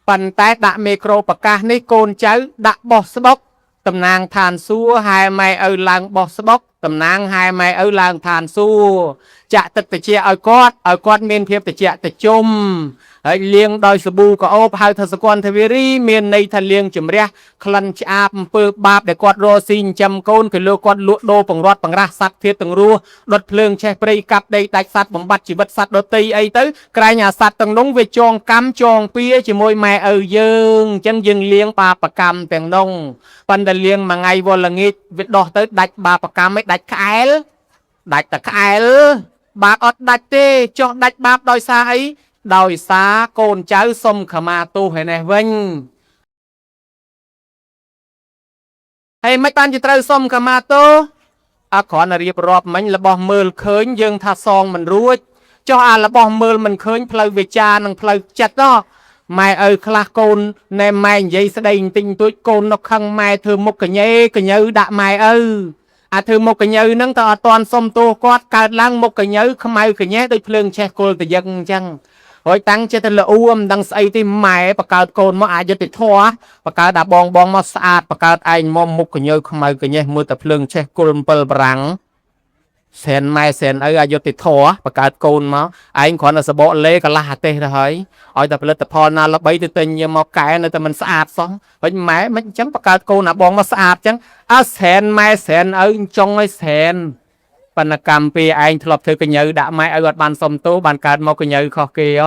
ប៉ុន្តែដាក់មេក្រូប្រកាសនេះកូនចៅដាក់បោះស្បុកតំណាងឋានសួគ៌ហែម៉ែឪឡើងបោះស្បុកតំណាងហែម៉ែឪឡើងឋានសួគ៌ចាក់ទឹកតិចឲ្យគាត់ឲ្យគាត់មានភាពតិចតិជុំហើយលាងដោយសាប៊ូក្រអូបហៅថាសកលធវេរីមានន័យថាលាងជំរះក្លិនឆ្អាបអំពើបាបដែលគាត់រស់ស៊ីចិញ្ចឹមកូនគឺលោកគាត់លក់ដូរបង្រត់បង្រាស់សត្វធាតទាំងរស់ដុតភ្លើងឆេះព្រៃកាប់ដីដាច់សត្វបំបត្តិជីវិតសត្វដទៃអីទៅក្រែងអាសត្វទាំងនោះវាចងកម្មចងពៀជាមួយម៉ែឪយើងអញ្ចឹងយើងលាងបាបកម្មទាំងនោះប៉ុន្តែលាងមួយថ្ងៃវល់ល្ងាចវាដោះទៅដាច់បាបកម្មឯងដាច់ក្អែលដាច់តែក្អែលបាបអត់ដាច់ទេចុះដាច់បាបដោយសារអីដោយសារកូនចៅសុំខមាទោសឯនេះវិញហើយមិនបានជាត្រូវសុំខមាទោសអគ្រាន់តែរៀបរាប់មិញរបស់មើលឃើញយើងថាសងមិនរួចចុះអារបស់មើលមិនឃើញផ្លូវវិចារនិងផ្លូវចិត្តណោះម៉ែឪខ្លះកូនណែម៉ែនិយាយស្ដីបន្តិចបន្តួចកូននៅខឹងម៉ែធ្វើមុខកញ៉េកញើដាក់ម៉ែឪអាធ្វើមុខកញើហ្នឹងតើអត់តាន់សុំទោសគាត់កើតឡើងមុខកញើខ្មៅកញ៉េដូចភ្លើងឆេះគល់តយឹងអញ្ចឹងហើយតាំងចិត្តទៅល្អូមិនដឹងស្អីទេម៉ែបកើតកូនមកអយុត្តិធម៌បកើតអាបងបងមកស្អាតបកើតឯងមកមុខកញើខ្មៅកញ៉េះមើលតែភ្លើងឆេះគល់7ប្រាំងសែនម៉ែសែនឪអយុត្តិធម៌បកើតកូនមកឯងគ្រាន់តែសបកលេកន្លះអាទេសទៅហើយឲ្យតែផលិតផលណាល្បីទៅទិញមកកែនៅតែមិនស្អាតសោះវិញម៉ែមិនអញ្ចឹងបកើតកូនអាបងមកស្អាតអញ្ចឹងអើសែនម៉ែសែនឪចង់ឲ្យសែនបណ្ណកម្មពីឯងធ្លាប់ធ្វើកញើដាក់ម៉ែឪអត់បានសុំទោសបានកើតមកកញើខុសគេអ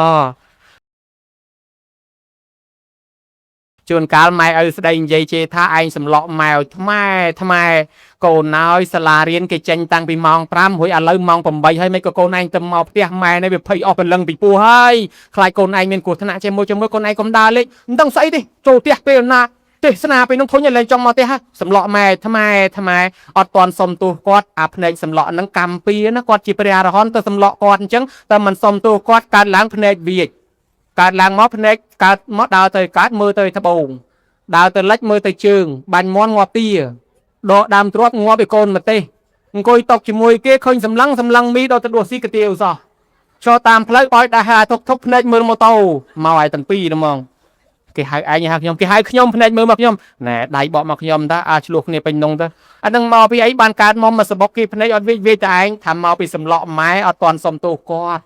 ជួនកាលម៉ែឪស្ដីនិយាយជេរថាឯងសម្លក់ម៉ែឲ្យថ្ម៉ែថ្ម៉ែកូនហើយសាលារៀនគេចេញតាំងពីម៉ោង5រួចឥឡូវម៉ោង8ហើយមិនក៏កូនឯងទៅមកផ្ទះម៉ែនេះវាភ័យអស់ព្រលឹងពីពោះហើយខ្លាចកូនឯងមានគ្រោះថ្នាក់ជាមួយជាមួយកូនឯងកុំដើរលេងមិនដឹងស្អីទេចូលផ្ទះពេលណាទេសនាពេលនោះធុញឲ្យលែងចង់មកផ្ទះហ่ะសម្លក់ម៉ែថ្ម៉ែថ្ម៉ែអត់តន់សុំទោសគាត់អាភ្នែកសម្លក់ហ្នឹងកម្មពៀណាគាត់ជាព្រះអរហន្តទៅសម្លក់គាត់អញ្ចឹងតែមិនសុំទោសគាត់កើតឡើងភ្នែកវាចកើតឡើងមកភ្នែកកើតមកដើរទៅកើតមើលទៅត្បូងដើរទៅលិចមើលទៅជើងបាញ់មន់ងាប់ទាដកដើមទ្របងាប់ឯកូនម្ទេសអង្គុយតុកជាមួយគេឃើញសម្លឹងសម្លឹងមីដល់ទៅដួសស៊ីកាទៀវសោះចូលតាមផ្លូវបោយដាស់ហាទុកធុកភ្នែកមើលម៉ូតូមកឲ្យទាំងពីរហ្មងគេហៅឯងហៅខ្ញុំគេហៅខ្ញុំភ្នែកមើលមកខ្ញុំណែដៃបកមកខ្ញុំតាអាឆ្លោះគ្នាពេញនងទៅអានឹងមកពីអីបានកើតមកមកសបុកគេភ្នែកអត់វិចវិចតែឯងថាមកពីសម្លក់ម៉ែអត់តន់សុំទោសគាត់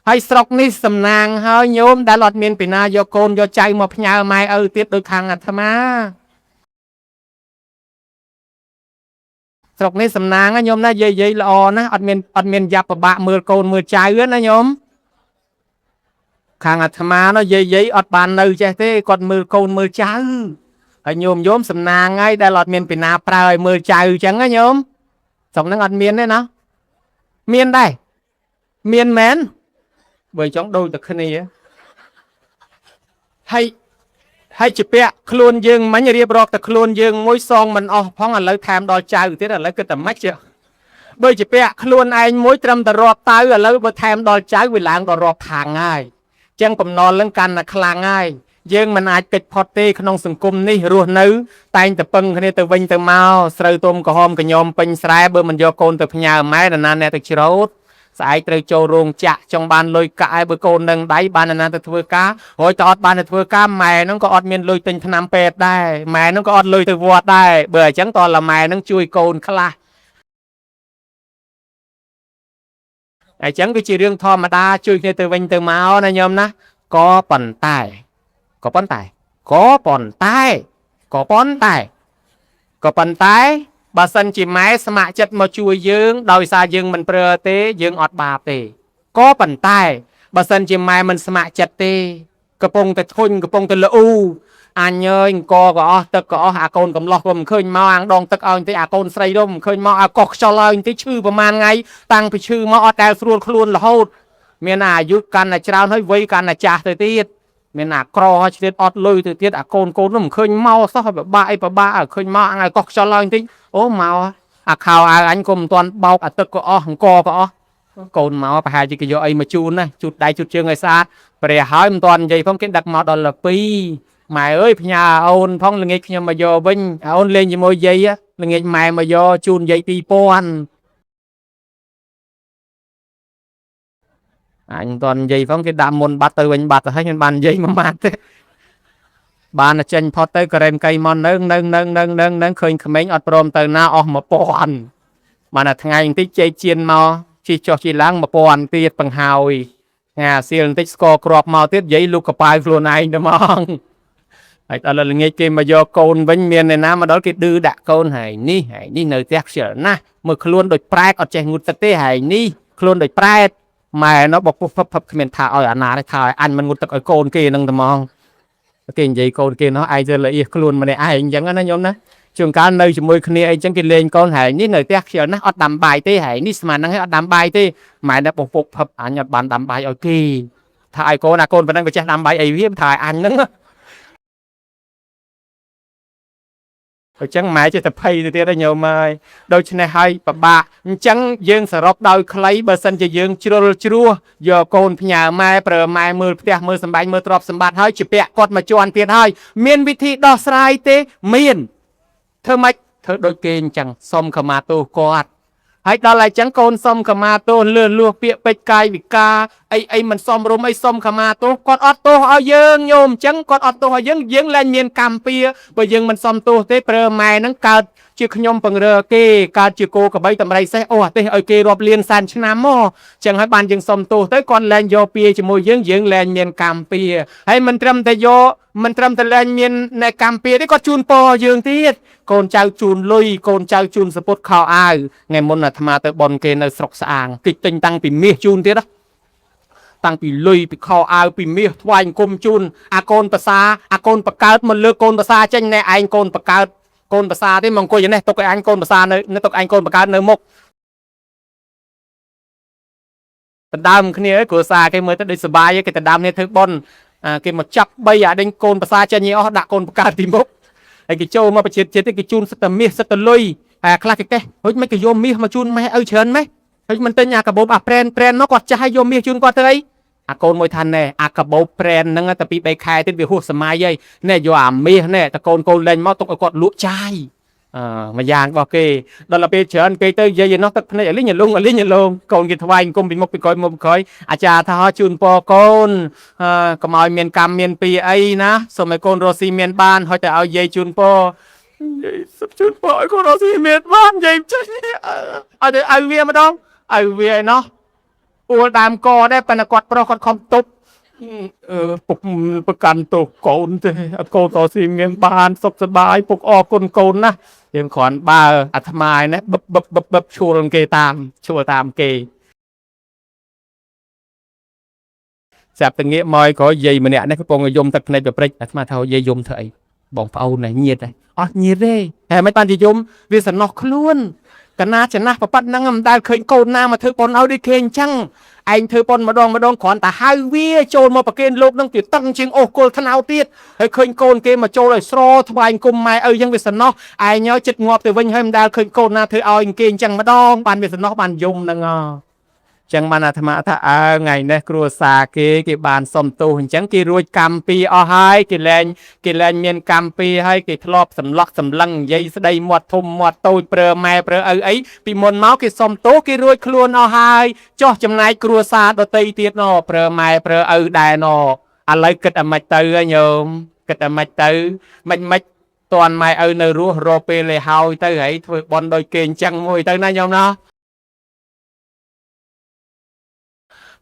ហើយស្រុកនេះសំណាងហើយញោមដែលអត់មានពីណាយកកូនយកចៅមកផ្ញើម៉ែឪទៀតដូចខាងអាត្មាស្រុកនេះសំណាងណាញោមណាយាយយាយល្អណាអត់មានអត់មានយ៉ាប់ពិបាកមើលកូនមើលចៅណាញោមខាងអាត្មានោះយាយយាយអត់បាននៅចេះទេគាត់មើលកូនមើលចៅហើយញោមញោមសំណាងហើយដែលអត់មានពីណាប្រើឲ្យមើលចៅអញ្ចឹងណាញោមស្រុកហ្នឹងអត់មានទេណាមានដែរមានមែនបើចង់ដូចតែគ្នាហើយហើយជាពាក់ខ្លួនយើងមិញរៀបរាប់តែខ្លួនយើងមួយសងមិនអស់ផងឥឡូវថែមដល់ចៅទៀតឥឡូវគិតតែម៉េចជាបើជាពាក់ខ្លួនឯងមួយត្រឹមតែរាប់តៅឥឡូវបើថែមដល់ចៅវាឡើងដល់រាប់ខាងហើយចឹងបំណុលនឹងកាន់តែខ្លាំងហើយយើងមិនអាចគេចផុតទេក្នុងសង្គមនេះរស់នៅតែងតែពឹងគ្នាទៅវិញទៅមកស្រូវទុំក្រហមកញោមពេញស្រែបើមិនយកកូនទៅផ្ញើម៉ែនរណាអ្នកទៅច្រូតស្អែកត្រូវចូលរោងចក្រចង់បានលុយកាក់ឲ្យបើកូននឹងដៃបាននរណាទៅធ្វើការរួចតអត់បានទៅធ្វើការម៉ែហ្នឹងក៏អត់មានលុយទិញថ្នាំពេទ្យដែរម៉ែហ្នឹងក៏អត់លុយទៅវត្តដែរបើអញ្ចឹងតលម៉ែហ្នឹងជួយកូនខ្លះអញ្ចឹងវាជារឿងធម្មតាជួយគ្នាទៅវិញទៅមកណាញោមណាក៏ប៉ុន្តែក៏ប៉ុន្តែក៏ប៉ុន្តែក៏ប៉ុន្តែក៏ប៉ុន្តែបើសិនជាម៉ែស្ម័គ្រចិត្តមកជួយយើងដោយសារយើងមិនប្រើទេយើងអត់បាបទេក៏ប៉ុន្តែបើសិនជាម៉ែមិនស្ម័គ្រចិត្តទេកំពុងតែធុញកំពុងតែលូអញអើយអង្គក៏អស់ទឹកក៏អស់អាកូនកំឡោះក៏មិនឃើញមកអាងដងទឹកឲ្យបន្តិចអាកូនស្រីនោះមិនឃើញមកអាកោះខ្យល់ឲ្យបន្តិចឈឺប្រហែលថ្ងៃតាំងពីឈឺមកអត់ដែលស្រួលខ្លួនរហូតមានអាយុកាន់តែច្រើនហើយវ័យកាន់តែចាស់ទៅទៀតមានអាក្រហើយឆ្លៀតអត់លុយទៅទៀតអាកូនកូននោះមិនឃើញមកសោះហើយពិបាកអីពិបាកឲ្យឃើញមកអញឲ្យកោះខ្យល់ឲ្យបន្តិចអូមកអាខោអាវអញក៏មិនទាន់បោកអាទឹកក៏អស់អង្គក៏អស់កូនមកប្រហែលជាគេយកអីមកជូនណាជូតដៃជូតជើងឲ្យស្អាតព្រះហើយមិនទាន់និយាយផងគេដឹកមកដល់លពីម៉ែអើយផ្ញើអូនផងល្ងាចខ្ញុំមកយកវិញអូនលេងជាមួយយាយល្ងាចម៉ែមកយកជូនយាយ2000អញមិនទាន់និយាយផងគេដាក់មុនបាត់ទៅវិញបាត់ទៅហើយមិនបាននិយាយមួយម៉ាត់ទេបានតែចេញផុតទៅការ៉េមកៃមកនៅនៅនៅនៅនៅនៅឃើញក្មេងអត់ព្រមទៅណាអស់1000បានតែថ្ងៃបន្តិចជែកជៀនមកជិះចុះជិះឡើង1000ទៀតបង្ហើយថ្ងៃអាសៀលបន្តិចស្ករគ្រាប់មកទៀតនិយាយលុកកប៉ាវខ្លួនឯងទៅហ្មងហើយដល់ល្ងាចគេមកយកកូនវិញមានអ្នកណាមកដល់គេឌឺដាក់កូនហើយនេះហើយនេះនៅផ្ទះខ្ជិលណាស់មើលខ្លួនដូចប្រែតអត់ចេះងូតទឹកទេហើយនេះខ្លួនដូចប្រែតម៉ែនោះបពុះផឹបផឹបគ្មានថាឲ្យអាណាទេថាឲ្យអញមិនងូតទឹកឲ្យកូនគេនឹងតែហ្មងគេនិយាយកូនគេនោះឯងទៅល្អៀសខ្លួនម្នាក់ឯងអញ្ចឹងណាញោមណាជួនកាលនៅជាមួយគ្នាអីចឹងគេលេងកូនហើយនេះនៅផ្ទះខ្ជិលណាស់អត់ដាំបាយទេហើយនេះស្មានហ្នឹងឯងអត់ដាំបាយទេម៉ែនោះពុកពុកផឹបអញអត់បានដាំបាយឲ្យគេថាឲ្យកូនអាកូនប៉ុណ្ណឹងក៏ចេះដាំបាយអីវាថាឲ្យអញហ្នឹងអញ្ចឹងម៉ែចេះតែភ័យទៅទៀតញោមហើយដូច្នេះហើយពិបាកអញ្ចឹងយើងសរុបដោយខ្លីបើសិនជាយើងជ្រុលជ្រោះយកកូនផ្ញើម៉ែប្រើម៉ែមើលផ្ទះមើលសម្បែងមើលទ្រព្យសម្បត្តិហើយជាពាក់គាត់មកជន់ទៀតហើយមានវិធីដោះស្រាយទេមានធ្វើម៉េចធ្វើដូចគេអញ្ចឹងសុំខមាទោសគាត់ហើយដល់ហើយអញ្ចឹងកូនសុំខមាទោសលឿនលួសពាក្យពេចន៍កាយវិការអីអីមិនសមរម្យអីសុំខមាទោសគាត់អត់ទោសឲ្យយើងញោមអញ្ចឹងគាត់អត់ទោសឲ្យយើងយើងលែងមានកម្មពៀបើយើងមិនសុំទោសទេប្រើម៉ែហ្នឹងកើតជាខ្ញុំពង្រើគេកើតជាគោក្របីតម្រៃសេះអូអាទេសឲ្យគេរាប់លានសែនឆ្នាំមកអញ្ចឹងហើយបានយើងសុំទោសទៅគាត់លែងយកពៀជាមួយយើងយើងលែងមានកម្មពៀហើយមិនត្រឹមតែយកមិនត្រឹមតែលែងមាននៅកម្មពៀទេគាត់ជូនពរយើងទៀតកូនចៅជូនលុយកូនចៅជូនសពុតខោអាវថ្ងៃមុនអាត្មាទៅបនគេនៅស្រុកស្អាងតិចទិញតាំងពីមាសជូនទៀតណា តាំងពីលុយពីខោអាវពីមាសថ្វាយអង្គមជូនអាកូនប្រសាអាកូនបកើតមកលើកូនប្រសាចេញណែឯងកូនបកើតកូនប្រសាទេមកអង្គុយយ៉ាងនេះទុកឲ្យអញកូនប្រសានៅនៅទុកឯងកូនបកើតនៅមុខដណ្ដើមគ្នាគ្រួសារគេមើលទៅដូចសបាយគេដណ្ដើមគ្នាធ្វើបុណ្យអាគេមកចាប់បីអាដេញកូនប្រសាចេញឯអស់ដាក់កូនបកើតទីមុខហើយគេចូលមកប្រជាជាតិគេជូនសិតតែមាសសិតតែលុយហើយអាខ្លះគេកេះហុចមិនគេយកមាសមកជូនម៉ែឪច្រើនម៉េះហុចមិនទិញអាកាបូបអាប្រែនប្រែនមកគាត់ចាស់ឲ្យយកមាសជូនគាត់ទៅអីអាកូនមួយថាណែអាកាបូបប្រែនហ្នឹងតែពី3ខែទៀតវាហួសសម័យហើយណែយកអាមាសណែតកូនកូនលែងមកទុកឲ្យគាត់លក់ចាយអឺមួយយ៉ាងរបស់គេដល់ទៅពេលច្រើនគេទៅនិយាយឯនោះទឹកភ្នែកអលីងអលងអលីងអលងកូនគេថ្វាយអង្គមពីមុខពីក្រោយមុខពីក្រោយអាចារ្យថាជូនពរកូនអឺកុំឲ្យមានកម្មមានពីអីណាសូមឲ្យកូនរស់ស៊ីមានបានហើយតែឲ្យយាយជូនពរយាយសុំជូនពរឲ្យកូនរស់ស៊ីមានបានយាយចេះឲ្យទៅឲ្យវាម្ដងឲ្យវាឯណោះអួលដើមកដែរប៉ុន្តែគាត់ប្រុសគាត់ខំទប់អឺពុកប្រកាន់ទោសកូនទេឲ្យកូនរស់ស៊ីមានបានសុខសប្បាយពុកអរគុណកូនណាស់យើងគ្រាន់បើអាត្មាឯនេះបឹបបឹបបឹបបឹបឈួលគេតាមឈួលតាមគេស្រាប់តែងាកមកឲ្យក្រោយយាយម្នាក់នេះកំពុងតែយំទឹកភ្នែកប្រព្រឹត្តអាត្មាថាយាយយំធ្វើអីបងប្អូននេះញាតហើយអត់ញាតទេហើយមិនបានជាយំវាសំណោះខ្លួនកណាចំណាស់ប្រប៉ាត់ហ្នឹងមិនដែលឃើញកូនណាមកធ្វើប៉ុនឲ្យដូចគេអញ្ចឹងឯងធ្វើប៉ុនម្ដងម្ដងគ្រាន់តែហៅវាចូលមកប្រគេនលោកនឹងវាតឹងជាងអូសគល់ថ្នោទៀតហើយឃើញកូនគេមកចូលឲ្យស្រថ្វាយគុំម៉ែឪអញ្ចឹងវាសំណោះឯងឲ្យចិត្តងាប់ទៅវិញហើយមិនដែលឃើញកូនណាធ្វើឲ្យគេអញ្ចឹងម្ដងបានវាសំណោះបានយំហ្នឹងហ៎ចឹងបានអាត្មាថាអើថ្ងៃនេះគ្រួសារគេគេបានសុំទោសអញ្ចឹងគេរួចកម្មពីអស់ហើយគេលែងគេលែងមានកម្មពីហើយគេធ្លាប់សម្លក់សម្លឹងនិយាយស្ដីមាត់ធំមាត់តូចប្រើម៉ែប្រើឪអីពីមុនមកគេសុំទោសគេរួចខ្លួនអស់ហើយចោះចំណែកគ្រួសារដតីទៀតណប្រើម៉ែប្រើឪដែរណឥឡូវគិតអាម៉េចទៅហ៎ញោមគិតអាម៉េចទៅមិនមិនតន់ម៉ែឪនៅរស់រកពេលឲ្យហើយទៅហើយធ្វើបន់ដូចគេអញ្ចឹងមួយទៅណាញោមណា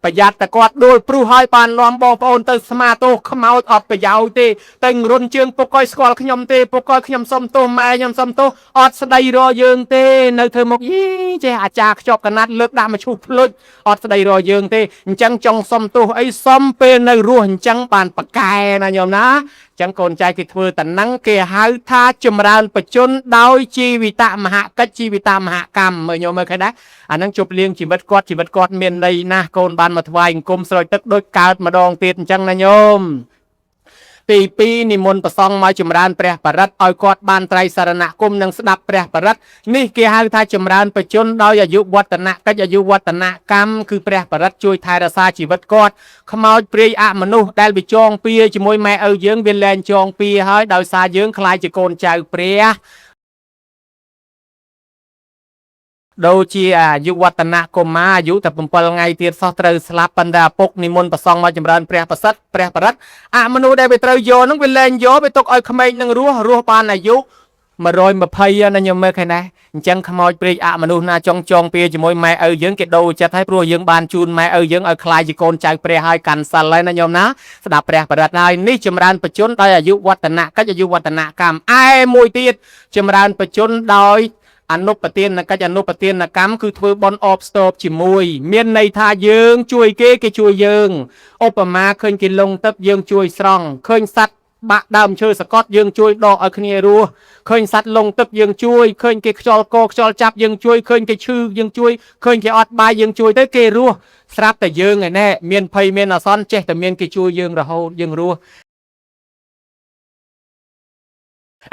ប្រយ័ត្នតែគាត់ដួលព្រុសហើយបាននាំបងប្អូនទៅស្មាទោសខ្មោចអត់ប្រយោជន៍ទេតែងរុនជើងពុកឲ្យស្គាល់ខ្ញុំទេពុកឲ្យខ្ញុំសុំទោសម៉ែខ្ញុំសុំទោសអត់ស្ដីរកយើងទេនៅធ្វើមុខយីចេះអាចារ្យខ្ជាប់កណាត់លើកដាក់មកឈូសភ្លុចអត់ស្ដីរកយើងទេអញ្ចឹងចង់សុំទោសអីសុំពេលនៅរស់អញ្ចឹងបានប្រកែណាញោមណាចឹងកូនចៅគេធ្វើតំណឹងគេហៅថាចម្រើនបជនដោយជីវិតមហកិច្ចជីវិតមហកម្មមើលញោមមើលឃើញដែរអាហ្នឹងជប់លៀងជីវិតគាត់ជីវិតគាត់មានន័យណាស់កូនបានមកថ្វាយអង្គមស្រោចទឹកដូចកើតម្ដងទៀតអញ្ចឹងណាញោមទី2និមន្តប្រសង់មកចម្រើនព្រះបរិត្តឲ្យគាត់បានត្រៃសរណគមនិងស្ដាប់ព្រះបរិត្តនេះគេហៅថាចម្រើនបជនដោយអាយុវឌ្ឍនកិច្ចអាយុវឌ្ឍនកម្មគឺព្រះបរិត្តជួយថែរក្សាជីវិតគាត់ខ្មោចព្រាយអមនុស្សដែលវាចងពៀជាមួយម៉ែឪយើងវាលែងចងពៀហើយដោយសារយើងខ្លាចជាកូនចៅព្រះដូចជាអាយុវឌ្ឍនកុមារអាយុតែ7ថ្ងៃទៀតសោះត្រូវស្លាប់ប៉ុន្តែឪពុកនិមន្តប្រសង់មកចម្រើនព្រះប្រសិទ្ធព្រះបរិត្តអមនុស្សដែលវាត្រូវយកហ្នឹងវាលែងយកវាទុកឲ្យក្មេងនឹងរស់រស់បានអាយុ120ណាញោមមើលឃើញដែរអញ្ចឹងខ្មោចព្រាយអមនុស្សណាចង់ចងពៀជាមួយម៉ែឪយើងគេដូរចិត្តហើយព្រោះយើងបានជូនម៉ែឪយើងឲ្យខ្លាយជាកូនចៅព្រះហើយកាន់សិលហើយណាញោមណាស្ដាប់ព្រះបរិត្តហើយនេះចម្រើនបជនដោយអាយុវឌ្ឍនកិច្ចអាយុវឌ្ឍនកម្មឯមួយទៀតចម្រើនបជនដោយអនុបទានកិច្ចអនុបទានកម្មគឺធ្វើបន់អបស្ទប់ជាមួយ មានន័យថាយើងជួយគេគេជួយយើងឧបមាឃើញគេលងទឹកយើងជួយស្រង់ឃើញសត្វបាក់ដើមឈើសកត់យើងជួយដកឲ្យគ្នារស់ឃើញសត្វលងទឹកយើងជួយឃើញគេខ្យល់កខ្យល់ចាប់យើងជួយឃើញគេឈឺយើងជួយឃើញគេអត់បាយយើងជួយទៅគេរស់ស្រាប់តែយើងឯណែមានភ័យមានអាសន្នចេះតែមានគេជួយយើងរហូតយើងរស់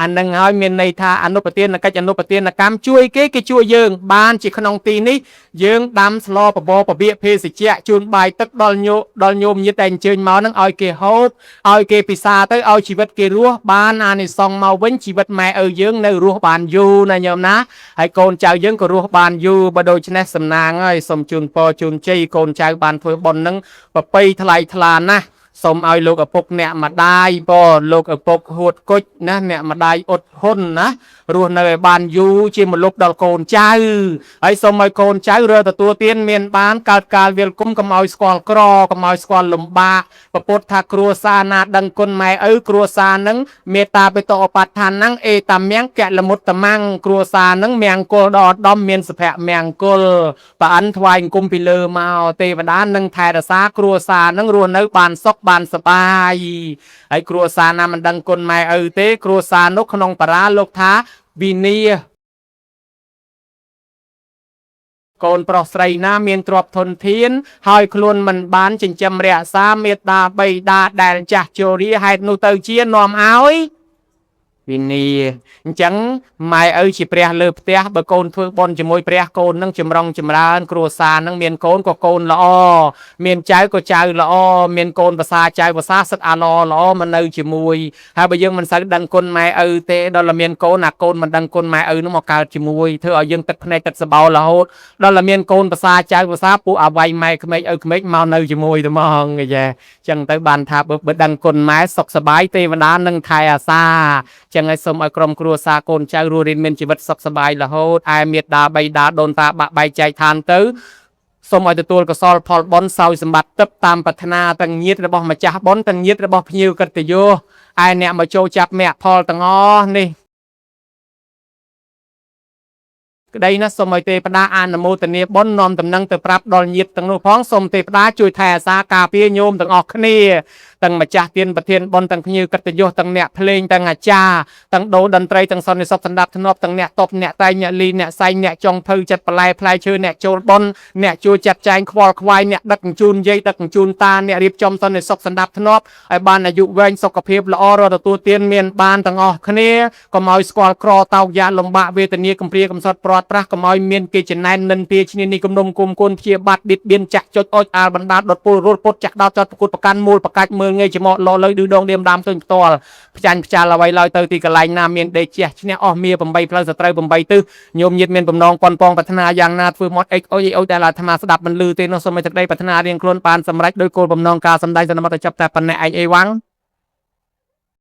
អានឹងហើយមានន័យថាអនុបទានកិច្ចអនុបទានកម្មជួយគេគេជួយយើងបានជាក្នុងទីនេះយើងដាំស្លបបរបៀកភេសជ្ជៈជូនបាយទឹកដល់ញោដល់ញោមញាតិតែអញ្ជើញមកនឹងឲ្យគេហូបឲ្យគេពិសាទៅឲ្យជីវិតគេរស់បានអានិសង្សមកវិញជីវិតម៉ែឪយើងនៅរស់បានយូរណាញោមណាហើយកូនចៅយើងក៏រស់បានយូរបើដូច្នេះសំណាងហើយសូមជូនពរជូនជ័យកូនចៅបានធ្វើបុណ្យនឹងប្រពៃថ្លៃថ្លាណាស់សូមឲ្យលោកឪពុកអ្នកម្ដាយពរលោកឪពុកហួតគុជណាអ្នកម្ដាយអ៊ុតហ៊ុនណា រស់នៅឲ្យបានយូរជាមលុបដល់កូនចៅហើយសូមឲ្យកូនចៅរើទទួលទានមានបានកើតកាលវិលគុំកុំឲ្យស្គាល់ក្រកុំឲ្យស្គាល់លំបាកពពុទ្ធថាគ្រួសារណាដឹងគុណម៉ែឪគ្រួសារនឹងមេត្តាបេតឧបដ្ឋាននឹងអេតាមៀងកលមុតតមាំងគ្រួសារនឹងមង្គលដល់ឧត្តមមានសុភមង្គលប្រអិនថ្វាយអង្គមពីលើមកទេវតានឹងថែរក្សាគ្រួសារនឹងរស់នៅបានសុខបានសប្បាយហើយគ្រួសារណាមិនដឹងគុណម៉ែឪទេគ្រួសារនោះក្នុងបារាលោកថាវិនាស កូនប្រុសស្រីណាមានទ្រព្យធនធាន ហើយខ្លួនមិនបានចិញ្ចឹមរក្សាមេត្តាបិតាដែលចាស់ជរាហេតុនោះទៅជានាំឲ្យវិនាអញ្ចឹងម៉ែឪជាព្រះលើផ្ទះបើកូនធ្វើបុណ្យជាមួយព្រះកូននឹងចម្រុងចម្រើនគ្រួសារនឹងមានកូនក៏កូនល្អមានចៅក៏ចៅល្អមានកូនភាសាចៅភាសាសិតអាល្អល្អមកនៅជាមួយហើយបើយើងមិនសូវដឹងគុណម៉ែឪទេដល់តែមានកូនអាកូនមិនដឹងគុណម៉ែឪនោះមកកើតជាមួយធ្វើឲ្យយើងទឹកភ្នែកទឹកសបោរហូតដល់តែមានកូនភាសាចៅភាសាពួកអាវ័យម៉ែក្មេកឪក្មេកមកនៅជាមួយតែហ្មងគេចេះចឹងទៅបានថាបើដឹងគុណម៉ែសុខសប្បាយទេវតានឹងថែអាសាចឹងហើយសូមឲ្យក្រុមគ្រួសារកូនចៅរស់រានមានជីវិតសុខសប្បាយរហូតឯមេត្តាបិតាដូនតាបាក់បែកចែកឋានទៅសូមឲ្យទទួលកុសលផលបុណ្យសោយសម្បត្តិទឹកតាមប្រាថ្នាទាំងញាតិរបស់ម្ចាស់បុណ្យទាំងញាតិរបស់ភ្ញៀវកិត្តិយសឯអ្នកមកចូលចាប់មគ្គផលទាំងអស់នេះក្តីណាសូមឲ្យទេវតាអនុមោទនាបុណ្យនាំតំណែងទៅប្រាប់ដល់ញាតិទាំងនោះផងសូមទេវតាជួយថែអាសាការពារញោមទាំងអស់គ្នាទាំងម្ចាស់ទានប្រធានបុណ្យទាំងភ្ញៀវកិត្តិយសទាំងអ្នកភ្លេងទាំងអាចារ្យទាំងដូរតន្ត្រីទាំងសន្តិសុខសណ្ដាប់ធ្នាប់ទាំងអ្នកតបអ្នកតែងអ្នកលីអ្នកសែងអ្នកចុងភៅចិត្តបន្លែផ្លែឈើអ្នកចូលបុណ្យអ្នកជួយចាត់ចែងខ្វល់ខ្វាយអ្នកដឹកជញ្ជូនយាយដឹកជញ្ជូនតាអ្នករៀបចំសន្តិសុខសណ្ដាប់ធ្នាប់ឲ្យបានអាយុវែងសុខភាពល្អរកទទួលទានមានបានទាំងអស់គ្នាកុំឲ្យស្គាល់ក្រតោកយ៉ាលំបាកវេទនាកំព្រាកំសត់ព្រាត់ប្រាសកុំឲ្យមានគេចំណែននិន្ទាឈ្នានីគំនុំគុំគុនព្យាបាទបៀតបៀនចាក់ចុចអុចអាលបណ្ដាលដុតពុលរត់ពុតចាក់ដោតចោតប្រកួតប្រកាន់មូលប្រកាច់មើលងាយច្មោកលលើឌឺដងដៀមដាមឃើញផ្ទាល់ផ្ចាញ់ផ្ចាលអ្វីឡើយទៅទីកន្លែងណាមានដេកជះឈ្នះអស់មៀ8ផ្លូវសត្រូវ8ទិសញោមញាតមានបំណងប៉ុនប៉ងប្រាថ្នាយ៉ាងណាធ្វើមាត់អិចអុយអុយដែលអាត្មាស្ដាប់មិនលឺទេនោះសូមឲ្យសេចក្តីប្រាថ្នារៀងខ្លួនបានសម្រេចដោយគោលបំណងការសម្ដែងសន្មតចាប់តែប៉ុណ្ណេះឯងអីវ៉ាំង